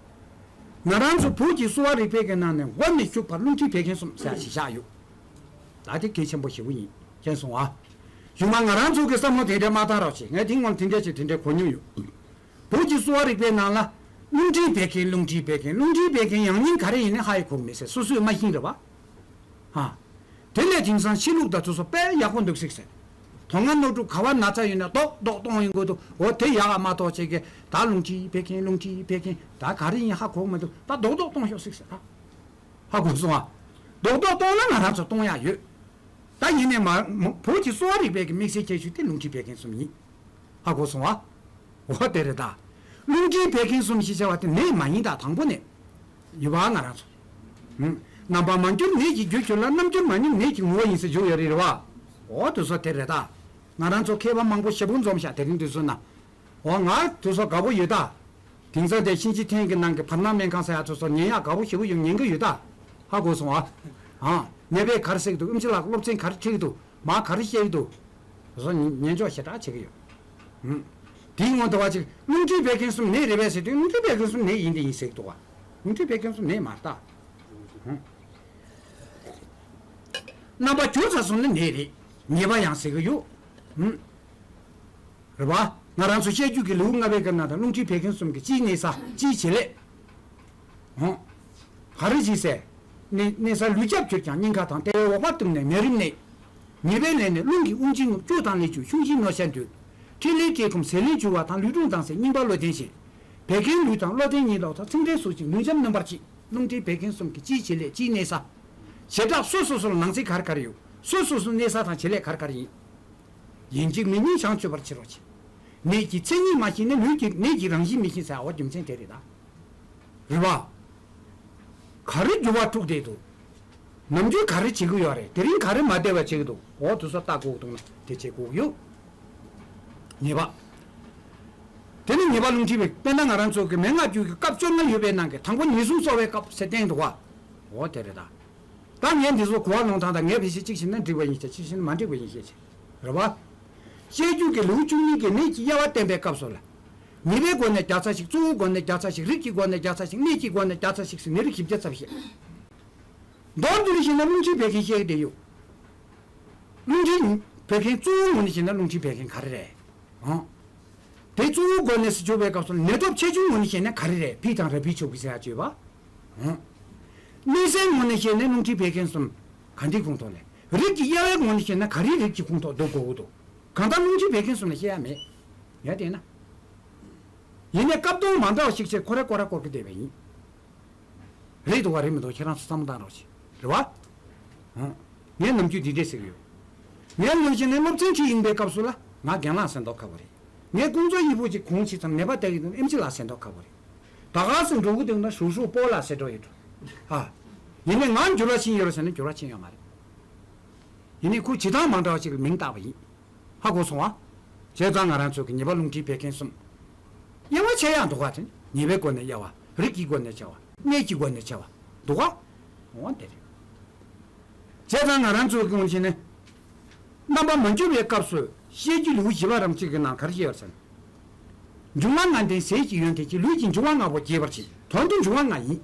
ང་རང་ཚོ་བོད་ཀྱི་གསོ་བ་རིག་པའི་གི་ནང་ནས་འོག་ནས་ཞུགས་པ་རླུང་མཁྲིས་བད་ཀན་གསུམ་ཟེར་ཞིག་བཞག་ཡོད། ད་དེ་གལ་ཆེན་པོ་ཞེ་པོ་ཡིན། མཁྱེན་སོང་ཨ། གཞུག་མ་ང་རང་ཚོ་གི་བསམ་བློ་དེ་འདྲ་མ་བཏང་རོགས་བྱེད། ངས་དེ་སྔོན་དེ་འདྲ་ཞིག་དེ་འདྲ་གོ་མྱོང་ཡོད། བོད་ཀྱི་གསོ་བ་རིག་པའི་ནང་ལ། རླུང་མཁྲིས་བད་ཀན་རླུང་མཁྲིས་བད་ཀན་རླུང་མཁྲིས་བད་ཀན་ཡང་སྙིང་ག་རེ་ཡིན་ནི་ཧ་ཡི་གོ་མི་སྲིད་སོ་སོས་མ་ཤེས་རེད་བ། ཧ། དེ་ལས་དེང་སང་ཕྱི་ལུགས་དང་དེ་ཚོ་དཔེ་ཡག་པོ་འདུག་སྲིད་ཟེར། དོན་ལྔ་རྣོ་དྲུག་ག་བ་ན་ཚ་ཡོད་ན་རྡོག་རྡོག་གཏོང་ཡོང་དགོས་འདུག་འོ་དེ་ཡག་ཨ་མ་གཏོགས་བྱེད་ཀྱི་ད་རླུང་མཁྲིས་བད་ཀན་རླུང་མཁྲིས་བད་ཀན་ད་ག་རེ་ཡིན་ཧ་གོ་མི་འདུག་ད་རྡོག་རྡོག་གཏོང་ཤོག་སྲིད་ཟེར་ད། ཧ་གོ་སོང་ཨ། རྡོག་རྡོག་གཏོང་ན་ང་རང་ཚོ་གཏོང་ཡག་ཡོད། ད་ཡིན་ནས་མ་བོད་ཀྱི་གསོ་བ་རིག་པའི་གི་དམིགས་བསལ་ཁྱད་ཆོས་དེ་རླུང་མཁྲིས་བད་ཀན་གསུམ་ཡིན། ཧ་གོ་སོང་ཨ། འོ་དེ་རེད་ད། རླུང་མཁྲིས་བད་ཀན་གསུམ་ཞེས་བྱ་བ་དེ་ནད་མ་ཡིན་ད་དང་པོ་ནས། ཡོད་པ་ང་རང་ཚོ། ཧུམ། རྣམ་པ་མ་གྱུར་ནད་ཀྱི་རྒྱུར་གྱུར་ལ་རྣམ་འགྱུར་མ་ཉམས་ནད་ཀྱི་ངོ་བོ་ཡིན་ཟེར་བརྗོད་ཡོད་རེད་རེད་བ། འོ་དེ་ཚོ་དེ་རེད་ད། ང་རང་ཚོ་མཁས་པ་མང་པོ་ཞེ་པོ་འཛོམས་ཤག་དེ་རིང་དུས་ཚོད་ན། འོ་ང་དུས་ཚོད་དགའ་པོ་ཡོད་ད། དེང་སང་དེ་ཤིང་ཆི་ཐན་གྱི་ནང་གི་བར་སྣང་སྨན་ཁང་ཟེར་ཡ་ཚོ་སོགས་ཉན་ཡག་དགའ་པོ་ཞེ་པོ་ཡོད་ཉན་གི་ཡོད་ད། ཧ་གོ་སོང་ཨ། ཨ། ནད་པས་ག་རེ་ཟེར་གི་འདུག་ཨེམ་ཆི་ལགས་སློབ་ཚན་ག་རེ་ཁྲིད་གི་འདུག་མ་ག་རེ་བཤད་གི་འདུག་དེ་ཚོ་ཉན་ཉན་འཇོག་ཞེ་དྲག་བྱེད་གི་ཡོད། ཧུམ། དེའི་སྔོན་དུ་བ་ཅིག་རླུང་མཁྲིས་བད་ཀན་གསུམ་ནད་རེད་པས་ཟེར་དུས་རླུང་མཁྲིས་བད་ཀན་གསུམ་ནད་ཡིན་དེ་ཡིན་ཟེར་གི་འདུག་བ། རླུང་མཁྲིས་བད་ཀན་གསུམ་ནད་མ་རེད་ད། ཧུམ། རྣམ་པ་གྱུར་ཚར་སོང་ན་ནད་རེད། ཉེས་པ་ཡང་ཟེར་གི་ཡོད། ཧུམ། རེད་བ། ང་རང་ཚོ་བཤད་རྒྱུད་ཀྱི་ལེའུ་ལྔ་པའི་སྐབས་ན་ད་རླུང་མཁྲིས་བད་ཀན་གསུམ་གྱི་སྤྱིའི་གནས་ས་སྤྱིའི་བྱེད་ལས། ཧོ། ག་རེ་བྱེད་ཟེར། གནས་གནས་ས་ལུས་རྒྱབ་གྱུར་ཀྱང་སྙིང་ཁ་དང་ལྟེ་བའི་འོག་པ་གཏུམ་ནས་མེ་རིམས་གནས། ཉེས་པའི་ལས་ནི་རླུང་གི་དབུགས་འབྱིན་རྔུབ་སྐྱོ་དང་ལས་བཅུ་ཤུགས་ཤིང་གནོད་ཤ་འདུས། འཁྲིས་ལས་བཀྲེས་སྐོམ་ཟས་ལས་འཇུ་བ་དང་ལུས་སྒྲུང་དྭངས་གསལ་རྙིང་པ་བློ་ལྡན་ཞེས། བད་ཀན་ལུས་དང་བློ་ལྡན་གཉིས་ལོག་ཚ་ཚིག་འབྲས་སོགས་ཀྱི་ལུས་འཇམ་སྣུམ་པར་བྱེད། རླུང་མཁྲིས་བད་ཀན་གསུམ་གྱི་སྤྱིའི་བྱེད་ལས་སྤྱིའི་གནས་ས། བྱེ་བྲག་སོ་སོ་སོར་ནང་གསེས་ག་རེ་ག་རེ་ཡོད། སོ་སོ་སོའི་གནས་ས་དང་བྱེད་ལས་ག་རེ་ག་རེ་ཡིན། ཡིན་གཅིག་མིན་གཉིས་བྱང་ཆུབ་པར་བྱེད་རོགས་བྱེད། ནད་ཀྱི་མཚན་ཉིད་མ་ཤེས་ན་ལུས་ཀྱི་ནད་ཀྱི་རང་བཞིན་མི་ཤེས་ཟེར་བ་རྒྱུ་མཚན་དེ་རེད་ད། རེད་བ། ག་རེ་འགྱུར་བ་འཁྲུགས་བསྡད་འདུག་ནམ་རྒྱུན་ག་རེ་བྱེད་ཀྱི་ཡོད་རེད། དེ་རིང་ག་རེ་མ་བདེ་བ་བྱེད་ཀྱི་འདུག་འོ་དེ་ཚོ་ལྟ་དགོས་འདུག་ན་དེ་བྱེད་དགོས་ཀྱི་ཡོད། ཉེས་པ། དེ་ནི་ཉེས་པ་རླུང་མཁྲིས་པའི་དཔེར་ན་ང་རང་ཚོ་གི་མན་ངག་རྒྱུད་ཀྱི་སྐབས་བཅོ་ལྔ་ཡོད་པའི་ནང་གི་དང་པོ་ཉེས་ཟུང་གསོ་བའི་སྐབས་ཟེར་བསྟན་འདུག་བ། འོ་དེ་རེད་ད། ད་ངས་འདི་ཚོ་གོ་བ་ལོང་ཐང་ད་ངས་ཕལ་ཆེར་གཅིག་བྱས་ན་འགྲིག་པ་ཡིན་ཤག་གཅིག་བྱས་ན་མ་འགྲིག་པ་ཡིན་ཤག་ཅེས། རེད་བ། དཔྱད་རྒྱུད་ཀྱི་ལེའུ་བཅུ་གཉིས་ཀྱི་ནད་ཀྱི་དབྱེ་བ་བསྟན་པའི་སྐབས་སུ་ལ། ཉེས་པའི་སྒོ་ནས་བརྒྱ་རྩ་ཞིག་གཙོ་བོའི་སྒོ་ནས་བརྒྱ་རྩ་ཞིག་རིགས་ཀྱི་སྒོ་ནས་བརྒྱ་རྩ་ཞིག་གནས་ཀྱི་སྒོ་ནས་བརྒྱ་རྩ་ཞིག་ཟེར་ནད་རིགས་བཞི་བརྒྱ་རྩ་བཞི། མདོར་བསྡུས་ནས་བཤད་ན་རླུང་མཁྲིས་བད་ཀན་བཤད་ཀྱི་བསྡད་ཡོད། རླུང་མཁྲིས་བད་ཀན་གཙོ་བོའི་ངོས་ནས་བཤད་ན་རླུང་མཁྲིས་བད་ཀན་ག་རེ་རེད། ཨང་། དེ་གཙོ་བོའི་སྒོ་ནས་སུ་བྱུང་བའི་སྐབས་སུ་ནད་སྟོབས་ཆེ་ཆུང་ངོས་ནས་བཤད་ན་ག་རེ་རེད། ཕི་དང་ར་ཕི་ཆོག་གི་ཟེར་ཡ་བརྗོད་པ། ཨང་། གནས་སའི་ངོས་ནས་བཤད་ན་རླུང་མཁྲིས་བད་ཀན་གསུམ་ག་འདྲའི་ཁོངས་གཏོགས་ལས། རིགས་ཀྱི་དབྱེ་བའི་ངོས་ནས་བཤད་ན་ག་རེའི་རིགས་ཀྱི་ཁོངས་གཏོགས་འདུག་དགོས་ཀྱི་འདུག་གང་ལྟར་རླུང་མཁྲིས་བད་ཀན་གསུམ་ལ་བཤད་ཡ་མེད། ངས་བལྟས་ན། ཡིན་ནའི་སྐབས་དོན་མ་འདྲ་བ་ཞིག་བྱས་ཁོ་རེ་ཁོ་རེ་སྐོར་གྱི་བསྡད་པ་ཡིན། རེད་འདུག་བ་རེད་མི་འདུག་ཁྱེད་རང་ཚོ་བསམ་བློ་བཏང་རོགས་བྱེད། རེད་བ། ཨང་། ངས་ནམ་རྒྱུན་འདི་འདྲས་ཟེར་གི་ཡོད། ངས་ནམ་རྒྱུན་ནས་སློབ་ཚན་ཁྲིད་ཡིན་པའི་སྐབས་སུ་ལ་ང་རྒན་ལགས་ཟེར་མདོག་ཁ་པོ་རེད། ངས་ཀུང་ཙོ་ཡི་ཕུ་ཅིག་གོང་ཕྱིན་ཙམ་ནད་པ་བལྟ་གི་འདུག་ཨེམ་ཆི་ལགས་ཟེར་མདོག་ཁ་པོ་རེད། ད་ག་སེ་འགྲོ་གི་འདུག་ན་ཧྲུའུ་ཧྲུའུ་སྤོ་ལགས་ཟེར་འགྲོ་ཡི་འགྲོ། ཨ། ཡིན་ནའི་ང་འགྱུར་བ་ཕྱིན་ཡོད་རེད་ཟེར་ན་འགྱུར་བ་ཕྱིན་ཡོད་མ་རེད། ཡིན་ནའི་ཁོ་བྱེད་སྟངས་མ་འདྲ་བ་ཅིག་ལ་མིང་བཏགས་པ་ཡིན། ཧ་གོ་སོང་ཨ། བྱས་ཙང་ང་རང་ཚོ་གི་ཉེས་པ་རླུང་མཁྲིས་བད་ཀན་གསུམ། དབྱེ་བ་ཕྱེ་ཡག་འདུག་ག་དེ་ནི་ཉེས་པའི་སྒོ་ནས་དབྱེ་བ། རིགས་ཀྱི་སྒོ་ནས་ཕྱེ་བ། གནས་ཀྱི་སྒོ་ནས་ཕྱེ་བ། འདུག་ག་འོ་དེ་རེད། བྱས་ཙང་ང་རང་ཚོ་གི་ངོས་ནས་ནི། རྣམ་པ་མ་འགྱུར་བའི་སྐབས་སུ་བཤད་རྒྱུད་ལེའུ་བཞི་པ་རང་གཅིག་གི་ནང་ག་རེ་བཤད་ཡོད་ཟེར་ན། འབྱུང་བ་ལྔ་ལྡན་ཟས་ཀྱི་ཡོན་ཏན་གྱིས། ལུས་ཀྱི་འབྱུང་བ་ལྔ་པོ་རྒྱས་པར་བྱེད། དོན་དུ་འབྱུང་བ་ལྔ་ཡིན།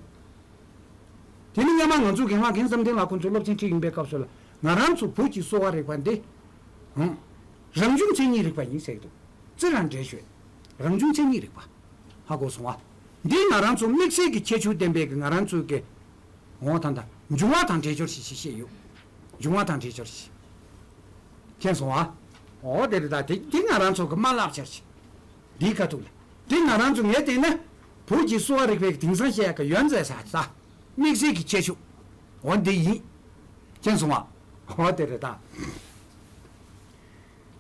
དེ་ནི་སྔོན་མ་ང་ཚོ་རྒན་ལགས་རྒན་བསམ་གཏན་ལགས་ཁོང་ཚོས་སློབ་ཚན་ཁྲིད་ཡིན་པའི་སྐབས་སུ་ལ་ང་རང་ཚོ་བོད་ཀྱི་གསོ་བ་རིག་པ་འདི། ཧང་། རང་བྱུང་མཚན་ཉིད་རིག་པ་ཡིན་ཟེར་གྱི་འདུག་རྩི་རང་འགྲེལ་ཤོད། རང་བྱུང་མཚན་ཉིད་རིག་པ། ཧ་གོ་སོང་ཨ། འདི་ང་རང་ཚོ་དམིགས་བསལ་གྱི་ཁྱད་ཆོས་ལྡན་པའི་གི་ང་རང་ཚོའི་གི། འོ་ད་ད་འབྱུང་བ་དང་འདྲེས་སྦྱོར་ཞེས་ཞེས་བཤད་ཡོད། འབྱུང་བ་དང་འདྲེས་སྦྱོར་ཞེས། མཁྱེན་སོང་ཨ། འོ་དེ་རེད་ད་དེ་དེ་ང་རང་ཚོ་གི་མ་བརླག་ཕྱིར་ཞིག་འདིའི་ཁ་ཐུག་ལ། དེ་ང་རང་ཚོ་ངས་བལྟས་ན། བོད་ཀྱི་གསོ་བ་རིག་པའི་དེང་སང་བཤད་ཡག་གི་ཡོན་ཟེར་ས་ད། དམིགས་བསལ་གྱི་ཁྱད་ཆོས། འོ་འདི་ཡིན། མཁྱེན་སོང་ཨ། འོ་དེ་རེད་ད།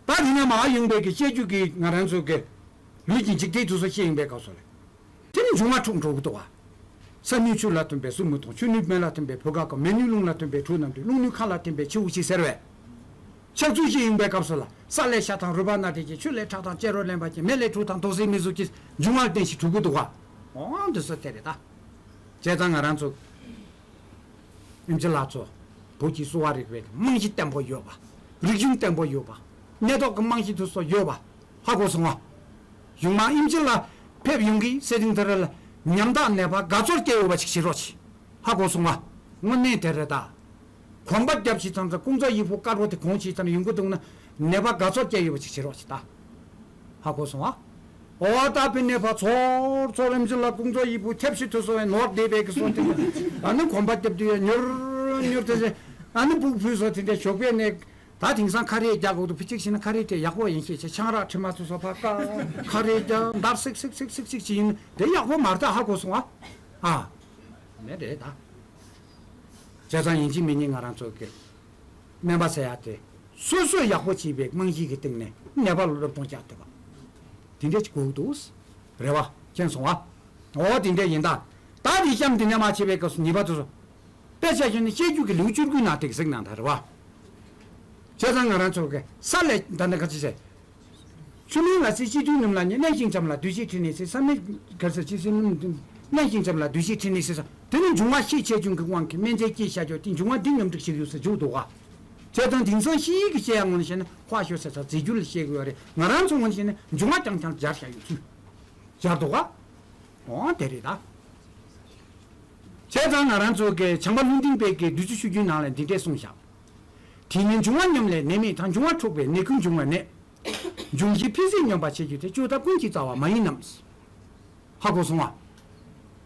ད་དེ་ནས་མར་ཡོང་པའི་གི་བཤད་རྒྱུད་ཀྱི་ང་རང་ཚོ་གི། ལུས་ཀྱི་འཇིག་རྟེན་དུ་སོ་ཤེས་ཡིན་པའི་སྐབས་སུ་ལ། དེ་ནི་འབྱུང་བ་འཁྲུགས་འགྲོ་གི་འདུག་བ། ས་ནུས་ཆུ་ལ་མཐུན་པའི་སྲུ་མོ་དང་། ཆུ་ནུས་མེ་ལ་མཐུན་པའི་བུ་ག་ག་མེ་ནུས་རླུང་ལ་མཐུན་པའི་གྲུ་ནམ་དུས། རླུང་ནུས་མཁའ་ལ་མཐུན་པའི་ཆུ་བོ་ཆེ་ཟེར་བས། ཕྱག་ཚུལ་ཞིག་ཡིན་པའི་སྐབས་སུ་ལ་ས་ལས་ཤ་དང་རུས་པ་སྣ་དེ་ཀྱི། ཆུ་ལས་ཁྲག་དང་ལྕེ་རོ་ལེན་པ་ཀྱི། མེ་ལས་དྲོད་དང་དོག་སེལ་མི་གཟུགས་ཀྱི་འབྱུང་བ་ལྡན་ཞིག་གྲུབ་ཀྱི་འདུག་བ། འོང་འདི་ཚོ་དེ་རེད་ད། བྱས་ཙང་ང་རང་ཚོ། ཨེམ་ཆི་ལགས་ཚོ། བོད་ཀྱི་གསོ་བ་རིག་པའི་རྨང་གཞི་བརྟན་པོ་ཡོད་པ། རིག་གཞུང་བརྟན་པོ་ཡོད་པ། གནས་ཐོག་གི་རྨང་གཞི་དེ་ཚོ་ཡོད་པ། ཧ་གོ་སོང་ང་། གཞུག་མ་ཨེམ་ཆི་ལགས་ཕེབས་ཡོང་གི་སེ་རིང་དེ་ར་ལ་ཉམ་ཐག་ནད་པ་དགའ་ཚོར་སྐྱེ་འོས་པ་ཞིག་བྱེད་རོགས་གྱིས། ཧ་གོ་སོང་ང་། དངོས་གནས་དེ་རེད་ད། གོམ་པ་རྒྱབ་ཤི་ཙང་ཙང་ཀུང་ཙོ་ཡི་ཕུ་དཀར་པོ་དེ་གོང་ཆི་ཙང་ཡོང་གི་འདུག་ན་ནད་པ་དགའ་ཚོར་སྐྱེ་ཡོད་པ་ཞིག་བྱེད་རོགས་གྱིས་ད། ཧ་གོ་སོང་ཨ། འོ་ད་ཕི་ནས་ཕ་ཚོར་ཚོར་རིམ་བཞིན་ལ་ཀུང་ཙོ་ཡི་བུ་ཐེབས་ཤི་ཐུ་སོ་བའི་ནོར་བསྡད་པའི་གི་སོ་དེ་ཨ་ནི་གོམ་པ་རྒྱབ་དུས་ཡ་མྱུར་མྱུར་དེ་ཨ་ནི་སྤུག་ཕུལ་སོ་དེ་འདྲ་ཞོགས་པའི་ནས་ད་དེང་སང་ཁ་རས་རྒྱག་དགོས་འདུག་ཕི་གཅིག་ཤི་ན་ཁ་རས་དེ་ཡག་པོ་ཡིན་ཤེས་ཆེ་ཆང་རག་ཁྲི་མ་ཚུ་སོ་ཕ་ཀ་ཁ་རས་རྒྱག་འདར་སིག་སིག་སིག་སིག་སིག་ཅི་ཡིན་དེ་ཡག་པོ་མ་རེད་ད་ཧ་གོ་སོང་ཨ། ཨ་མེད་རེད་ད། བྱས་ཙང་ཡིན་གཅིག་མིན་གཉིས་ང་རང་ཚོ་གི་སྨན་པ་ཟེར་ཡག་དེ་སོ་སོས་ཡག་པོ་བྱས་པའི་རྨང་གཞི་གི་སྟེང་ནས་ནད་པ་ལ་སློབ་སྟོན་རྒྱག་ཐུབ་པ། དེ་འདྲ་ཅིག་དགོས་འདུག་རེད་བ། མཁྱེན་སོང་བ། འོ་དེ་འདྲ་ཡིན་ད། ད་དེ་གཤམ་དེ་ནས་མ་བྱས་པའི་སྐབས་སུ་ཉེས་པ་དེ་ཚོ། དཔེ་ཆ་བཞག་ན་བཤད་རྒྱུད་ཀྱི་ལེའུ་བཅུ་དགུའི་ནང་དེ་གཟིགས་གནང་ད་རེད་བ། བྱས་ཙང་ང་རང་ཚོ་གི་ས་ལས་ད་ནི་ག་ཅི་ཟེར། ཆུ་མིག་ལ་སྲིད་སྤྱི་འཐུས་སྣུམ་ལ་ཉེ་གླེན་ཞིང་འཇམ་ལ་སྡུད་ཤེས་ཁྲིད་ནས་སྲིད་ས་མིག་ག་ས་སྤྱི་སྲིད་སྣུམ་གླེན་ཞིང་འཇམ་ལ་སྡུད་ཤེས་ཁྲིད་ནས་སྲིད་ས་དེ་ནི་འབྱུང་བ་ཤས་ཆེ་ཆུང་གི་དབང་གིས་སྨན་རྫས་སྐྱེད་བྱ་རྒྱུ་དེ་འབྱུང་བ་འདི་སྙོམས་སྒྲིག་བྱེད་ཡུལ་ཟེར་འཇུག་འདུག་ག་བྱས་ཙང་དེང་སང་ཤེས་ཡིག་གི་བཤད་ཡ་ངོ་ནས་བཤད་ན་ཧྭ་ཤོད་ཟེར་ཚ་རྫས་འགྱུར་ལ་བཤད་གི་ཡོད་རེད། ང་རང་ཚོ་ངོ་ནས་བཤད་ན་འབྱུང་བ་རྐྱང་རྐྱང་སྦྱར་བཞག་ཡོད་ཚུལ་སྦྱར་འདུག་ག་འོ་དེ་རེད་ད། བྱས་ཙང་ང་རང་ཚོ་གི་བྱམས་པ་ལྷུན་སྡིངས་དཔལ་གྱི་བདུད་རྩི་ཆུ་རྒྱུན་ནང་ལ་འདི་འདྲས་གསུངས་བཞག་དེ་ཉིད་འབྱུང་བ་སྙོམས་ལས་ནད་མེད་དང་། འབྱུང་བ་འཁྲུགས་པས་ནད་ཀུན་འབྱུང་བར་ནད། འབྱུང་བཞི་འཕེལ་ཟད་སྙོམས་པར་བྱེད་རྒྱུ་དེ། བཅོས་ཐབས་ཀུན་གྱི་རྩ་བ་མ་ཡིན་ནམ། ཧ་གོ་སོང་ང་།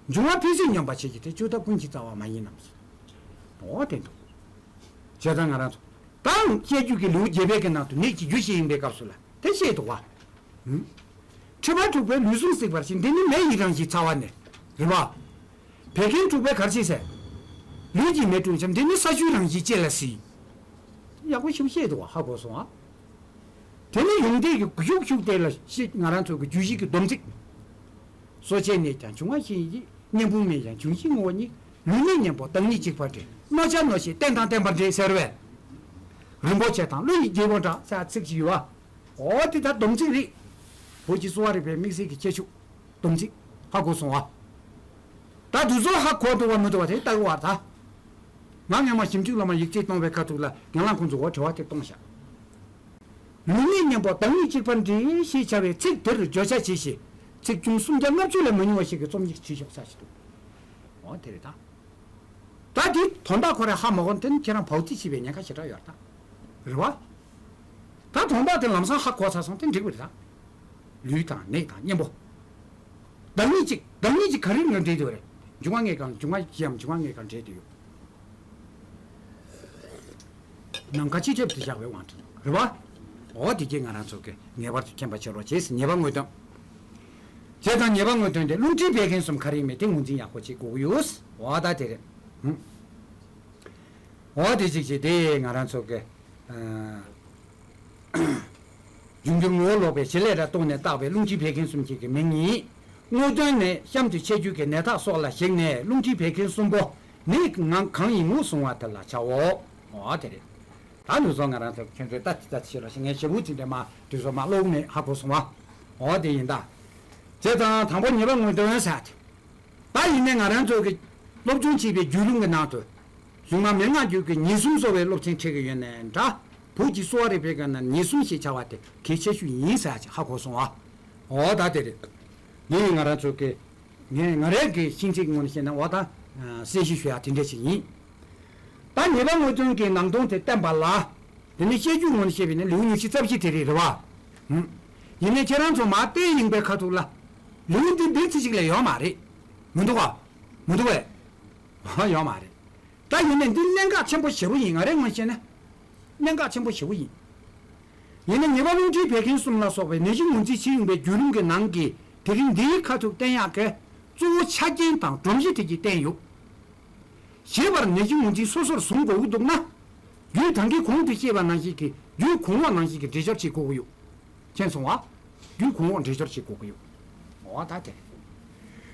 འབྱུང་བ་འཕེལ་ཟད་སྙོམས་པར་བྱེད་རྒྱུ་དེ། བཅོས་ཐབས་ཀུན་གྱི་རྩ་བ་མ་ཡིན་ནམ། འོ་དེ་འདུག་བྱས་ཙང་ང་རང་ཚོ་ད་བཤད་རྒྱུད་ཀྱི་ལེའུ་བརྒྱད་པའི་གི་ནང་དུ་ནད་ཀྱི་རྒྱུ་བཤད་ཡིན་པའི་སྐབས་སུ་ལ་དེ་བཤད་འདུག་བ། མཁྲིས་པ་འཁྲུགས་པས་ལུས་ཟུངས་བསྲེགས་པར་བྱེད། འདི་ནི་མེ་ཡི་རང་བཞིན་ཚ་བ་ནི། རེད་བ། བད་ཀན་འཁྲུགས་པས་ག་རེ་བྱེད་ཟེར། ལུས་ཀྱི་མེ་འཁྲུགས་ཀྱང་། འདི་ནི་ས་ཆུའི་རང་བཞིན་ལྕེ་ལ་སྲིད། ཡག་པོ་ཞིག་བཤད་འདུག་བ། ཧ་གོ་སོང་ཨ། དེ་ནི་ཡོན་ཏན་གྱི་ཤུགས་ཤུགས་དེ་ལ་ཤེས། ང་རང་ཚོ་གི་རྒྱུད་བཞི་གི་སྡོམ་ཚིག་གསོ་དཔྱད་ནས་ཀྱང་བྱུང་བ་ཞིག་ཡིན། གཉེན་པོ་མེད་ཀྱང་འབྱུང་བཞིའི་ངོ་བོ་ཉིད། ལུས་ནི་གཉེན་པོ་བདག་ཉིད་གཅིག་པར་འདྲེས། རྣོ་བྱ་རྣོ་ཞིང་བརྟན་དང་བརྟན་པར་འདྲེས་ཟེར་བས། རིན་པོ་ཆེ་དང་ཀླུ་ཡི་རྒྱལ་པོ་འདྲ་ཟེར་ཚིག་ཅིག་ཡོད་པ། འོ་དེ་ད་སྡོམ་ཚིག་རེད། བོད་ཀྱི་གསོ་བ་རིག་པའི་དམིགས་བསལ་གྱི་ཁྱད་ཆོས། སྡོམ་ཚིག་ཧ་གོ་སོང་བ། ད་དུས་ཚོད་ཧ་གོ་འདུག་བ་མི་འདུག་བ་དེ་ལྟ་གི་བར་ད། ང་སྔོན་མ་ཞིབ་འཇུག་སློབ་མ་ཡིག་ཚད་གཏོང་བའི་ཁ་ཐུག་ལ་རྒན་ལགས་ཁོང་ཚོ་འོ་དྲི་བ་དེ་གཏོང་བཞག་ལུས་ནི་གཉེན་པོ་བདག་ཉིད་གཅིག་པར་འདྲེས་ཞེས་བྱ་བའི་ཚིག་དེར་བརྗོད་བྱ་བྱས་ཤིང་། ཚིག་ཆུང་སུམ་བརྒྱ་ལྔ་བཅུ་ལས་མི་ཉུང་བ་ཞིག་གིས་རྩོམ་ཡིག་བྲིས་ཤོག་ཟེར་ཞིག་འདུག་འོ་དེ་རེད་ད། ད་དེ་དོན་དག་ཁོ་རང་ཧ་མ་གོ་ན་དེ་ནི་ཁྱེད་རང་བའུ་ཏི་བྱེད་པའི་ཉེན་ཁ་ཞེ་དྲག་ཡོད་རེད་ད། རེད་བ། ད་དོན་དག་དེ་ལམ་སང་ཧ་གོ་ཚར་སོང་དེ་འགྲིག་པ་རེད་ད། ལུས་དང་ནད་དང་གཉེན་པོ། བདག་ཉིད་གཅིག་བདག་ཉིད་གཅིག་ག་རེ་ལ་འབྲེལ་དུ་རེད། འབྱུང་བ་ལྔའི་སྒང་འབྱུང་བ་བཞིའམ་འབྱུང་བ་ལྔའི་སྒང་འབྲེལ་དུ་ཡོད། ནམ་མཁའ་སྤྱི་ཁྱབ་ཏུ་བཞག་པའི་དབང་དུ་རེད་བ། འོ་དེ་གྱིས་ང་རང་ཚོ་གི་ངེས་པར་དུ་མཁྱེན་པ་བྱེད་རོགས་བྱེད་ཟེར་ཉེས་པ་དངོས་སྟོན། བྱས་ཙང་ཉེས་པ་དངོས་སྟོན་དེ་རླུང་མཁྲིས་བད་ཀན་གསུམ་ག་རེ་ཡིན་མིན་དེ་ངོས་འཛིན་ཡག་པོ་བྱེད་དགོས་ཀྱི་ཡོད། འོ་ད་དེ་རེད། ཧུམ། འོ་དེ་གཅིག་བྱས་དེ་ང་རང་ཚོ་གི་ཨ། འབྱུང་འགྱུར་ངོ་བོ་ལོག་པའི་བྱེད་ལས་ར་གཏོང་ནས་བཏགས་པའི་རླུང་མཁྲིས་བད་ཀན་གསུམ་གཅིག་གི་མིང་ཡིན། དངོས་དོན་ནི་གཤམ་དུ་འཆད་རྒྱུད་ཀྱི་ནད་རྟགས་སོགས་ལ་གཞིགས་ནས་རླུང་མཁྲིས་བད་ཀན་གསུམ་པོ་ནད་ངང་གང་ཡིན་ངོས་བཟུང་བ་དེ་ལ་བྱའོ། འོ་དེ་རེད། ད་ནུས་སོང་ང་རང་ཚོ་ཁྱོད་ཚོས་ལྟ་ཅི་ལྟ་ཅི་ཤེས་རོགས་ཞེས་ངས་ཞེ་པོ་ཅིག་འདྲ་མ་དུས་སོ་མ་ཀློག་མེད་ཧ་གོ་སོང་བ། འོ་དེ་ཡིན་ད། བྱས་ཙང་དང་པོ་ཉེས་པ་དངོས་སྟོན་ཟེར་ཏེ། ད་ཡིན་ནའི་ང་རང་ཚོ་གི་སློབ་སྦྱོང་བྱས་པའི་རྒྱུད་ལུང་གི་ནང་དུ། གཞུང་མ་མན་ངག་རྒྱུད་ཀྱི་ཉེས་གསུམ་གསོ་བའི་སློབ་ཚན་ཁྲིད་ཀྱི་ཡོད་ནའི་འདྲ། བོད་ཀྱི་གསོ་བ་རིག་པའི་སྒང་ན་ཉེས་གསུམ་ཞེས་བྱ་བ་དེ་གལ་ཆེ་ཤོས་ཡིན་ཟེར་ཅིག་ཧ་གོ་སོང་ཨ། འོ་ད་དེ་རེད། འདི་ཡིན་ང་རང་ཚོ་གི། ངས་ང་རའི་གི་ཤེས་ཚད་ཀྱི་ངོས་ནས་བཤད་ན་འོ་ད། གསལ་བཤད་ཞུ་ཡག་དེ་འདྲ་ཞིག་ཡིན། ད་ཉེས་པ་དངོས་སྟོན་གྱི་ནང་དོན་དེ་བསྟན་པ་ལ། དེ་ནི་བཤད་རྒྱུད་ངོས་ནས་བཤད་པ་ཡིན་ན་ལེའུ་ཉི་ཤུ་རྩ་བཞི་དེ་རེད་རེད་བ། ཧུམ། ཡིན་ནའི་ཁྱེད་རང་ཚོ་མ་བལྟས་ཡིན་པའི་ཁ་ཐུག་ལ། ལེའུ་འདི་འདི་ཚེ་གཅིག་ལས་ཡོད་མ་རེད། མི་འདུག་ག་མི་འདུག་བས། ཡོད་མ་རེད། ད་ཡིན་ནའི་འདི་གནད་འགག་ཆེན་པོ་ཞེ་པོ་ཡིན། ང་རའི་ངོས་བཤད་ན། གནད་འགག་ཆེན་པོ་ཞེ་པོ་ཡིན། ཡིན་ནའི་ཉེས་པ་རླུང་མཁྲིས་བད་ཀན་གསུམ་ལ་སོགས་པའི་ནད་གཞི་ངོས་འཛིན་བྱེད་ཡོང་པའི་བརྒྱུད་རིམ་གྱི་ནང་གི་དེ་རིང་འདིའི་ཁ་ཐུག་བསྟན་ཡག་གི་གཙོ་བོ་ཆ་རྐྱེན་དང་སྒྲོམ་གཞི་དེ་གྱིས་བསྟན་ཡོད། ཞེས་པར་ནད་གཞི་ངོས་འཛིན་སོ་སོར་བཟུང་དགོས་ཀྱི་འདུག་ན། རྒྱུད་ད་གིན་གོང་དུ་བཤད་པ་ནང་བཞིན་གྱི་རྒྱུད་གོང་འོག་ནང་བཞིན་གྱི་འགྲེལ་སྦྱོར་བྱེད་དགོས་ཀྱི་ཡོད། མཁྱེན་སོང་བ། རྒྱུད་གོང་འོག་འགྲེལ་སྦྱོར་བྱེད་དགོས་ཀྱི་ཡོད། འོ་ད་དེ།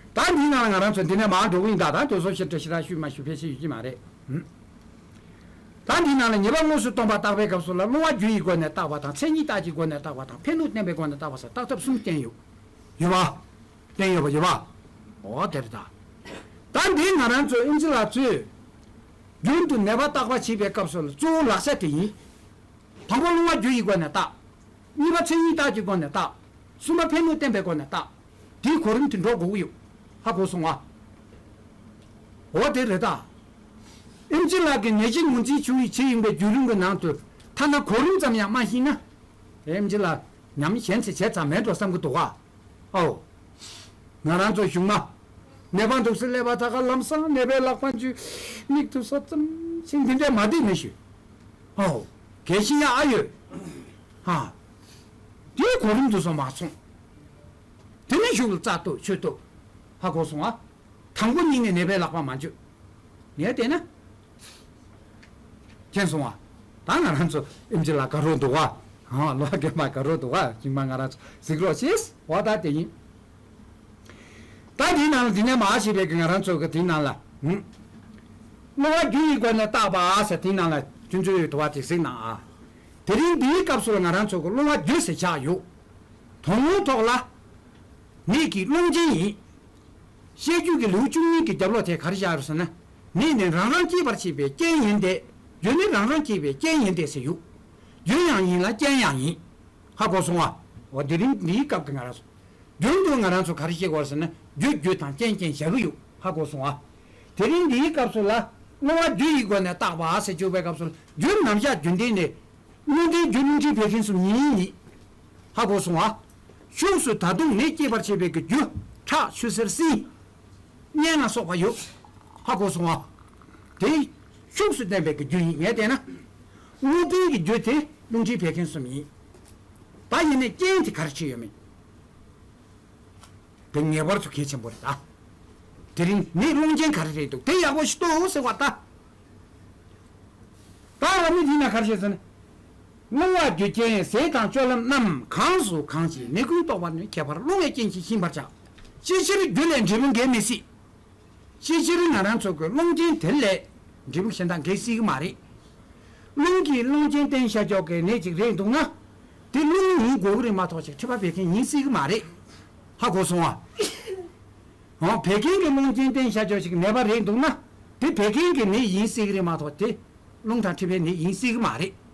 ད་འདིའི་ནང་ལ་ང་རང་ཚོ་འདི་ནས་མར་འགྲོ་གི་ཡིན་ད། ད་དུས་ཚོད་ཞིབ་ཕྲ་ཞིབ་ཕྲ་ཞུས་མ་ཞུས་ཕལ་ཆེར་ཡོད་ཀྱི་མ་རེད། ཧུམ། ད་འདིའི་ནང་ལ་ཉེས་པ་དངོས་སུ་སྟོན་པ་བརྟག་པའི་སྐབས་སུ་ལ་སློང་བ་རྒྱུ་ཡི་སྒོ་ནས་བརྟག་པ་དང་མཚན་ཉིད་རྟགས་ཀྱི་སྒོ་ནས་བརྟག་པ་དང་ཕན་གནོད་བསྟན་པའི་སྒོ་ནས་བརྟག་པ་ཟེར་བརྟག་ཐབས་གསུམ་བསྟན་ཡོད། ཡོད་པ། བསྟན་ཡོད་པ་ཡོད་པ། འོ་དེ་རེད་ད། ད་འདི་ང་རང་ཚོ་ཨིན་ཇི་ལགས་ཚོས་རྒྱུན་དུ་ནད་པ་བརྟག་པ་བྱེད་པའི་སྐབས་སུ་གཙོ་བོ་ལག་ཆ་དེ་ཡིན། དང་པོ་སློང་བ་རྒྱུ་ཡི་སྒོ་ནས་བརྟག་གཉིས་པ་མཚན་ཉིད་རྟགས་ཀྱི་སྒོ་ནས་བརྟག་གསུམ་པ་ཕན་གནོད་བསྟན་པའི་སྒོ་ནས་བརྟག་དེའི་གོ་རིམ་དེ་འགྲོ་དགོས་ཀྱི་ཡོད། ཧ་གོ་སོང་ང་། འོ་དེ་རེད་ད། ཨིན་ཇི་ལགས་ཀྱི་ནད་གཞི་ངོས་འཛིན་བྱུང་བའི་ཆེད་ཡིན་པའི་བརྒྱུད་རིམ་གྱི་ནང་དུ་ཐ་ན་གོ་རིམ་ཙམ་ཡང་མ་ཤེས་ན། ཨིན་ཇི་ལགས་ཉམས་ཞན་ཚེ་བྱས་ཙམ་མེད་འགྲོ་བསམ་གྱི་འདུག་ག་ཨོ། ང་རང་ཚོ་གཞུང་མ། ནད་པ་འདུག་སེ་སླེབས་པ་ད་ག་ལམ་སང་ནད་པའི་ལག་པ་འཇུས། མིག་ཏུ་སོ་ཙམ་ཞིག་འདི་འདྲས་མ་བསྡད་མི་ཞུ། ཨོ། གལ་ཤེས་ཡ་ཨ་ཡོད། ཧ། དེའི་གོ་རིམ་དུ་སོང་མ་སོང་། དེ་ནས་གཞུག་ལ་རྩ་གཏུག་ཆོས་གཏུག་ཧ་གོ་སོང་ཨ། དང་པོ་ཉིད་ནས་ནད་པའི་ལག་པ་མ་འཇུ། ངས་བལྟས་ན། མཁྱེན་སོང་བ། ད་ང་རང་ཚོ་ཨིན་ཇི་ལ་དགའ་རོགས་འདུག་བ། ཨ་ལོ་རྒན་མ་དགའ་རོགས་འདུག་བ། ཞིང་མ་ང་རང་ཚོ་གཟིགས་རོགས་ཤེས། འོ་ད་དེ་ཡིན། ད་དེའི་ནང་ལ་འདི་ནས་མ་ཞེས་པའི་གི་ང་རང་ཚོ་གི་དེའི་ནང་ལ། ཧུམ། སློང་བ་རྒྱུ་ཡི་སྒོ་ནས་བརྟག་པ་ཟེར་དེའི་ནང་ལ་ཆུང་ཆུང་ཡོད་དུ་བ་དེ་གཟིགས་ན་ཨ། དེ་རིང་འདིའི་སྐབས་སུ་ལ་ང་རང་ཚོ་གི་སློང་བ་རྒྱུ་ཟེར་ཆགས་ཡོད། དོན་དངོས་ཐོག་ལ། ནད་ཀྱི་སློང་རྐྱེན་ཡིན། བཤད་རྒྱུད་ཀྱི་ལེའུ་བཅུ་གཉིས་ཀྱི་རྒྱབ་ལོགས་དེ་ག་རེ་བཞག་ཡོད་ཟེར་ན། ནད་ནི་རང་རང་སྐྱེད་པར་བྱེད་པའི་རྐྱེན་ཡིན་ཏེ། རྒྱུ་ནི་རང་རང་སྐྱེད་པའི་རྐྱེན་ཡིན་ཏེ་ཟེར་ཡོད། རྒྱུ་ཡང་ཡིན་ལ་རྐྱེན་ཡང་ཡིན། ཧ་གོ་སོང་ང་། འོ་དེ་རིང་འདིའི་སྐབས་ཀྱི་ང་རང་ཚོ། རྒྱུན་དུ་ང་རང་ཚོ་ག་རེ་བཤད་དགོས་ཟེར་ན་རྒྱུ་རྒྱུ་དང་རྐྱེན་རྐྱེན་བཞག་གི་ཡོད། ཧ་གོ་སོང་ང་། དེ་རིང་འདིའི་སྐབས་སུ་ལ་སློང་བ་རྒྱུ་ཡི་སྒོ་ནས་བརྟག་པ་ཟེར་བརྗོད་པའི་སྐབས་སུ་རྒྱུ་རྣམ་གཞག་རྒྱུན་ལྡན་ནི། དངོས་བསྟན་རྒྱུ་རླུང་མཁྲིས་བད་ཀན་གསུམ་ཡིན་ཡིན། ཧ་གོ་སོང་ང་། ཕྱོགས་སུ་ད་དུང་ནད་སྐྱེད་པར་བྱེད་པའི་གི་རྒྱུ་ཁྲག་ཆུ་སེར་སྲིན། གཉན་ལ་སོགས་པ་ཡོད། ཧ་གོ་སོང་ང་། དེ་ཕྱོགས་སུ་བསྟན་པའི་གི་རྒྱུ་ཡིན་ངས་བལྟས་ན། དངོས་བསྟན་གྱི་རྒྱུ་དེ་རླུང་མཁྲིས་བད་ཀན་གསུམ་ཡིན། ད་ཡིན་ནའི་རྐྱེན་དེ་ག་རེ་བྱས་ཡོད་མེད། དེ་ངེས་པར་དུ་གལ་ཆེན་པོ་རེད་ད། དེ་རིང་ནད་སློང་རྐྱེན་ག་རེ་རེད་འདུག་དེ་ཡག་པོ་ཞིག་ལྟོས་ཟེར་བ་ད། ད་ང་མི་དེ་ན་ག་རེ་བྱས་ཟེར་ན། བསྔོ་བ་རྒྱུ་རྐྱེན་ཟས་དང་སྤྱོད་ལམ་རྣམས་གང་སུ་གང་བྱེད་མི་ཀུན་རྟོག་པ་ནི་ཁྱད་པར་རླུང་བའི་རྐྱེན་གྱིས་ཤིན་པར་བྱ། ཅི་ཕྱིར་རྒྱུ་ལས་འབྲས་བུ་འགལ་མི་སྲིད། ཅི་ཕྱིར་ང་རང་ཚོ་གི་རླུང་རྐྱེན་དེ་ལས་འབྲས་བུ་གཞན་དག་འགལ་སྲིད་ཀྱི་མ་རེད། རླུང་གིས་རླུང་རྐྱེན་བརྟེན་བྱ་ཆོག་གི་ནད་ཅིག་རེད་འདུག་ན། དེ་རླུང་ཡིན་དགོས་ཀྱི་རེད་མ་གཏོགས་ཅིག་མཁྲིས་པ་བད་ཀན་ཡིན་སྲིད་ཀྱི་མ་རེད། ཧ་གོ་སོང་ཨ། འོ་བད་ཀན་གྱི་རླུང་རྐྱེན་བརྟེན་བྱ་ཆོག་ཅིག་ནད་པ་རེད་འདུག་ན། དེ་བད་ཀན་གྱི་ནད་ཡིན་སྲིད་ཀྱི་རེད་མ་གཏོགས་དེ་རླུང་དང་མཁྲིས་པའི་ནད་ཡིན་སྲིད་ཀྱི་མ་རེད།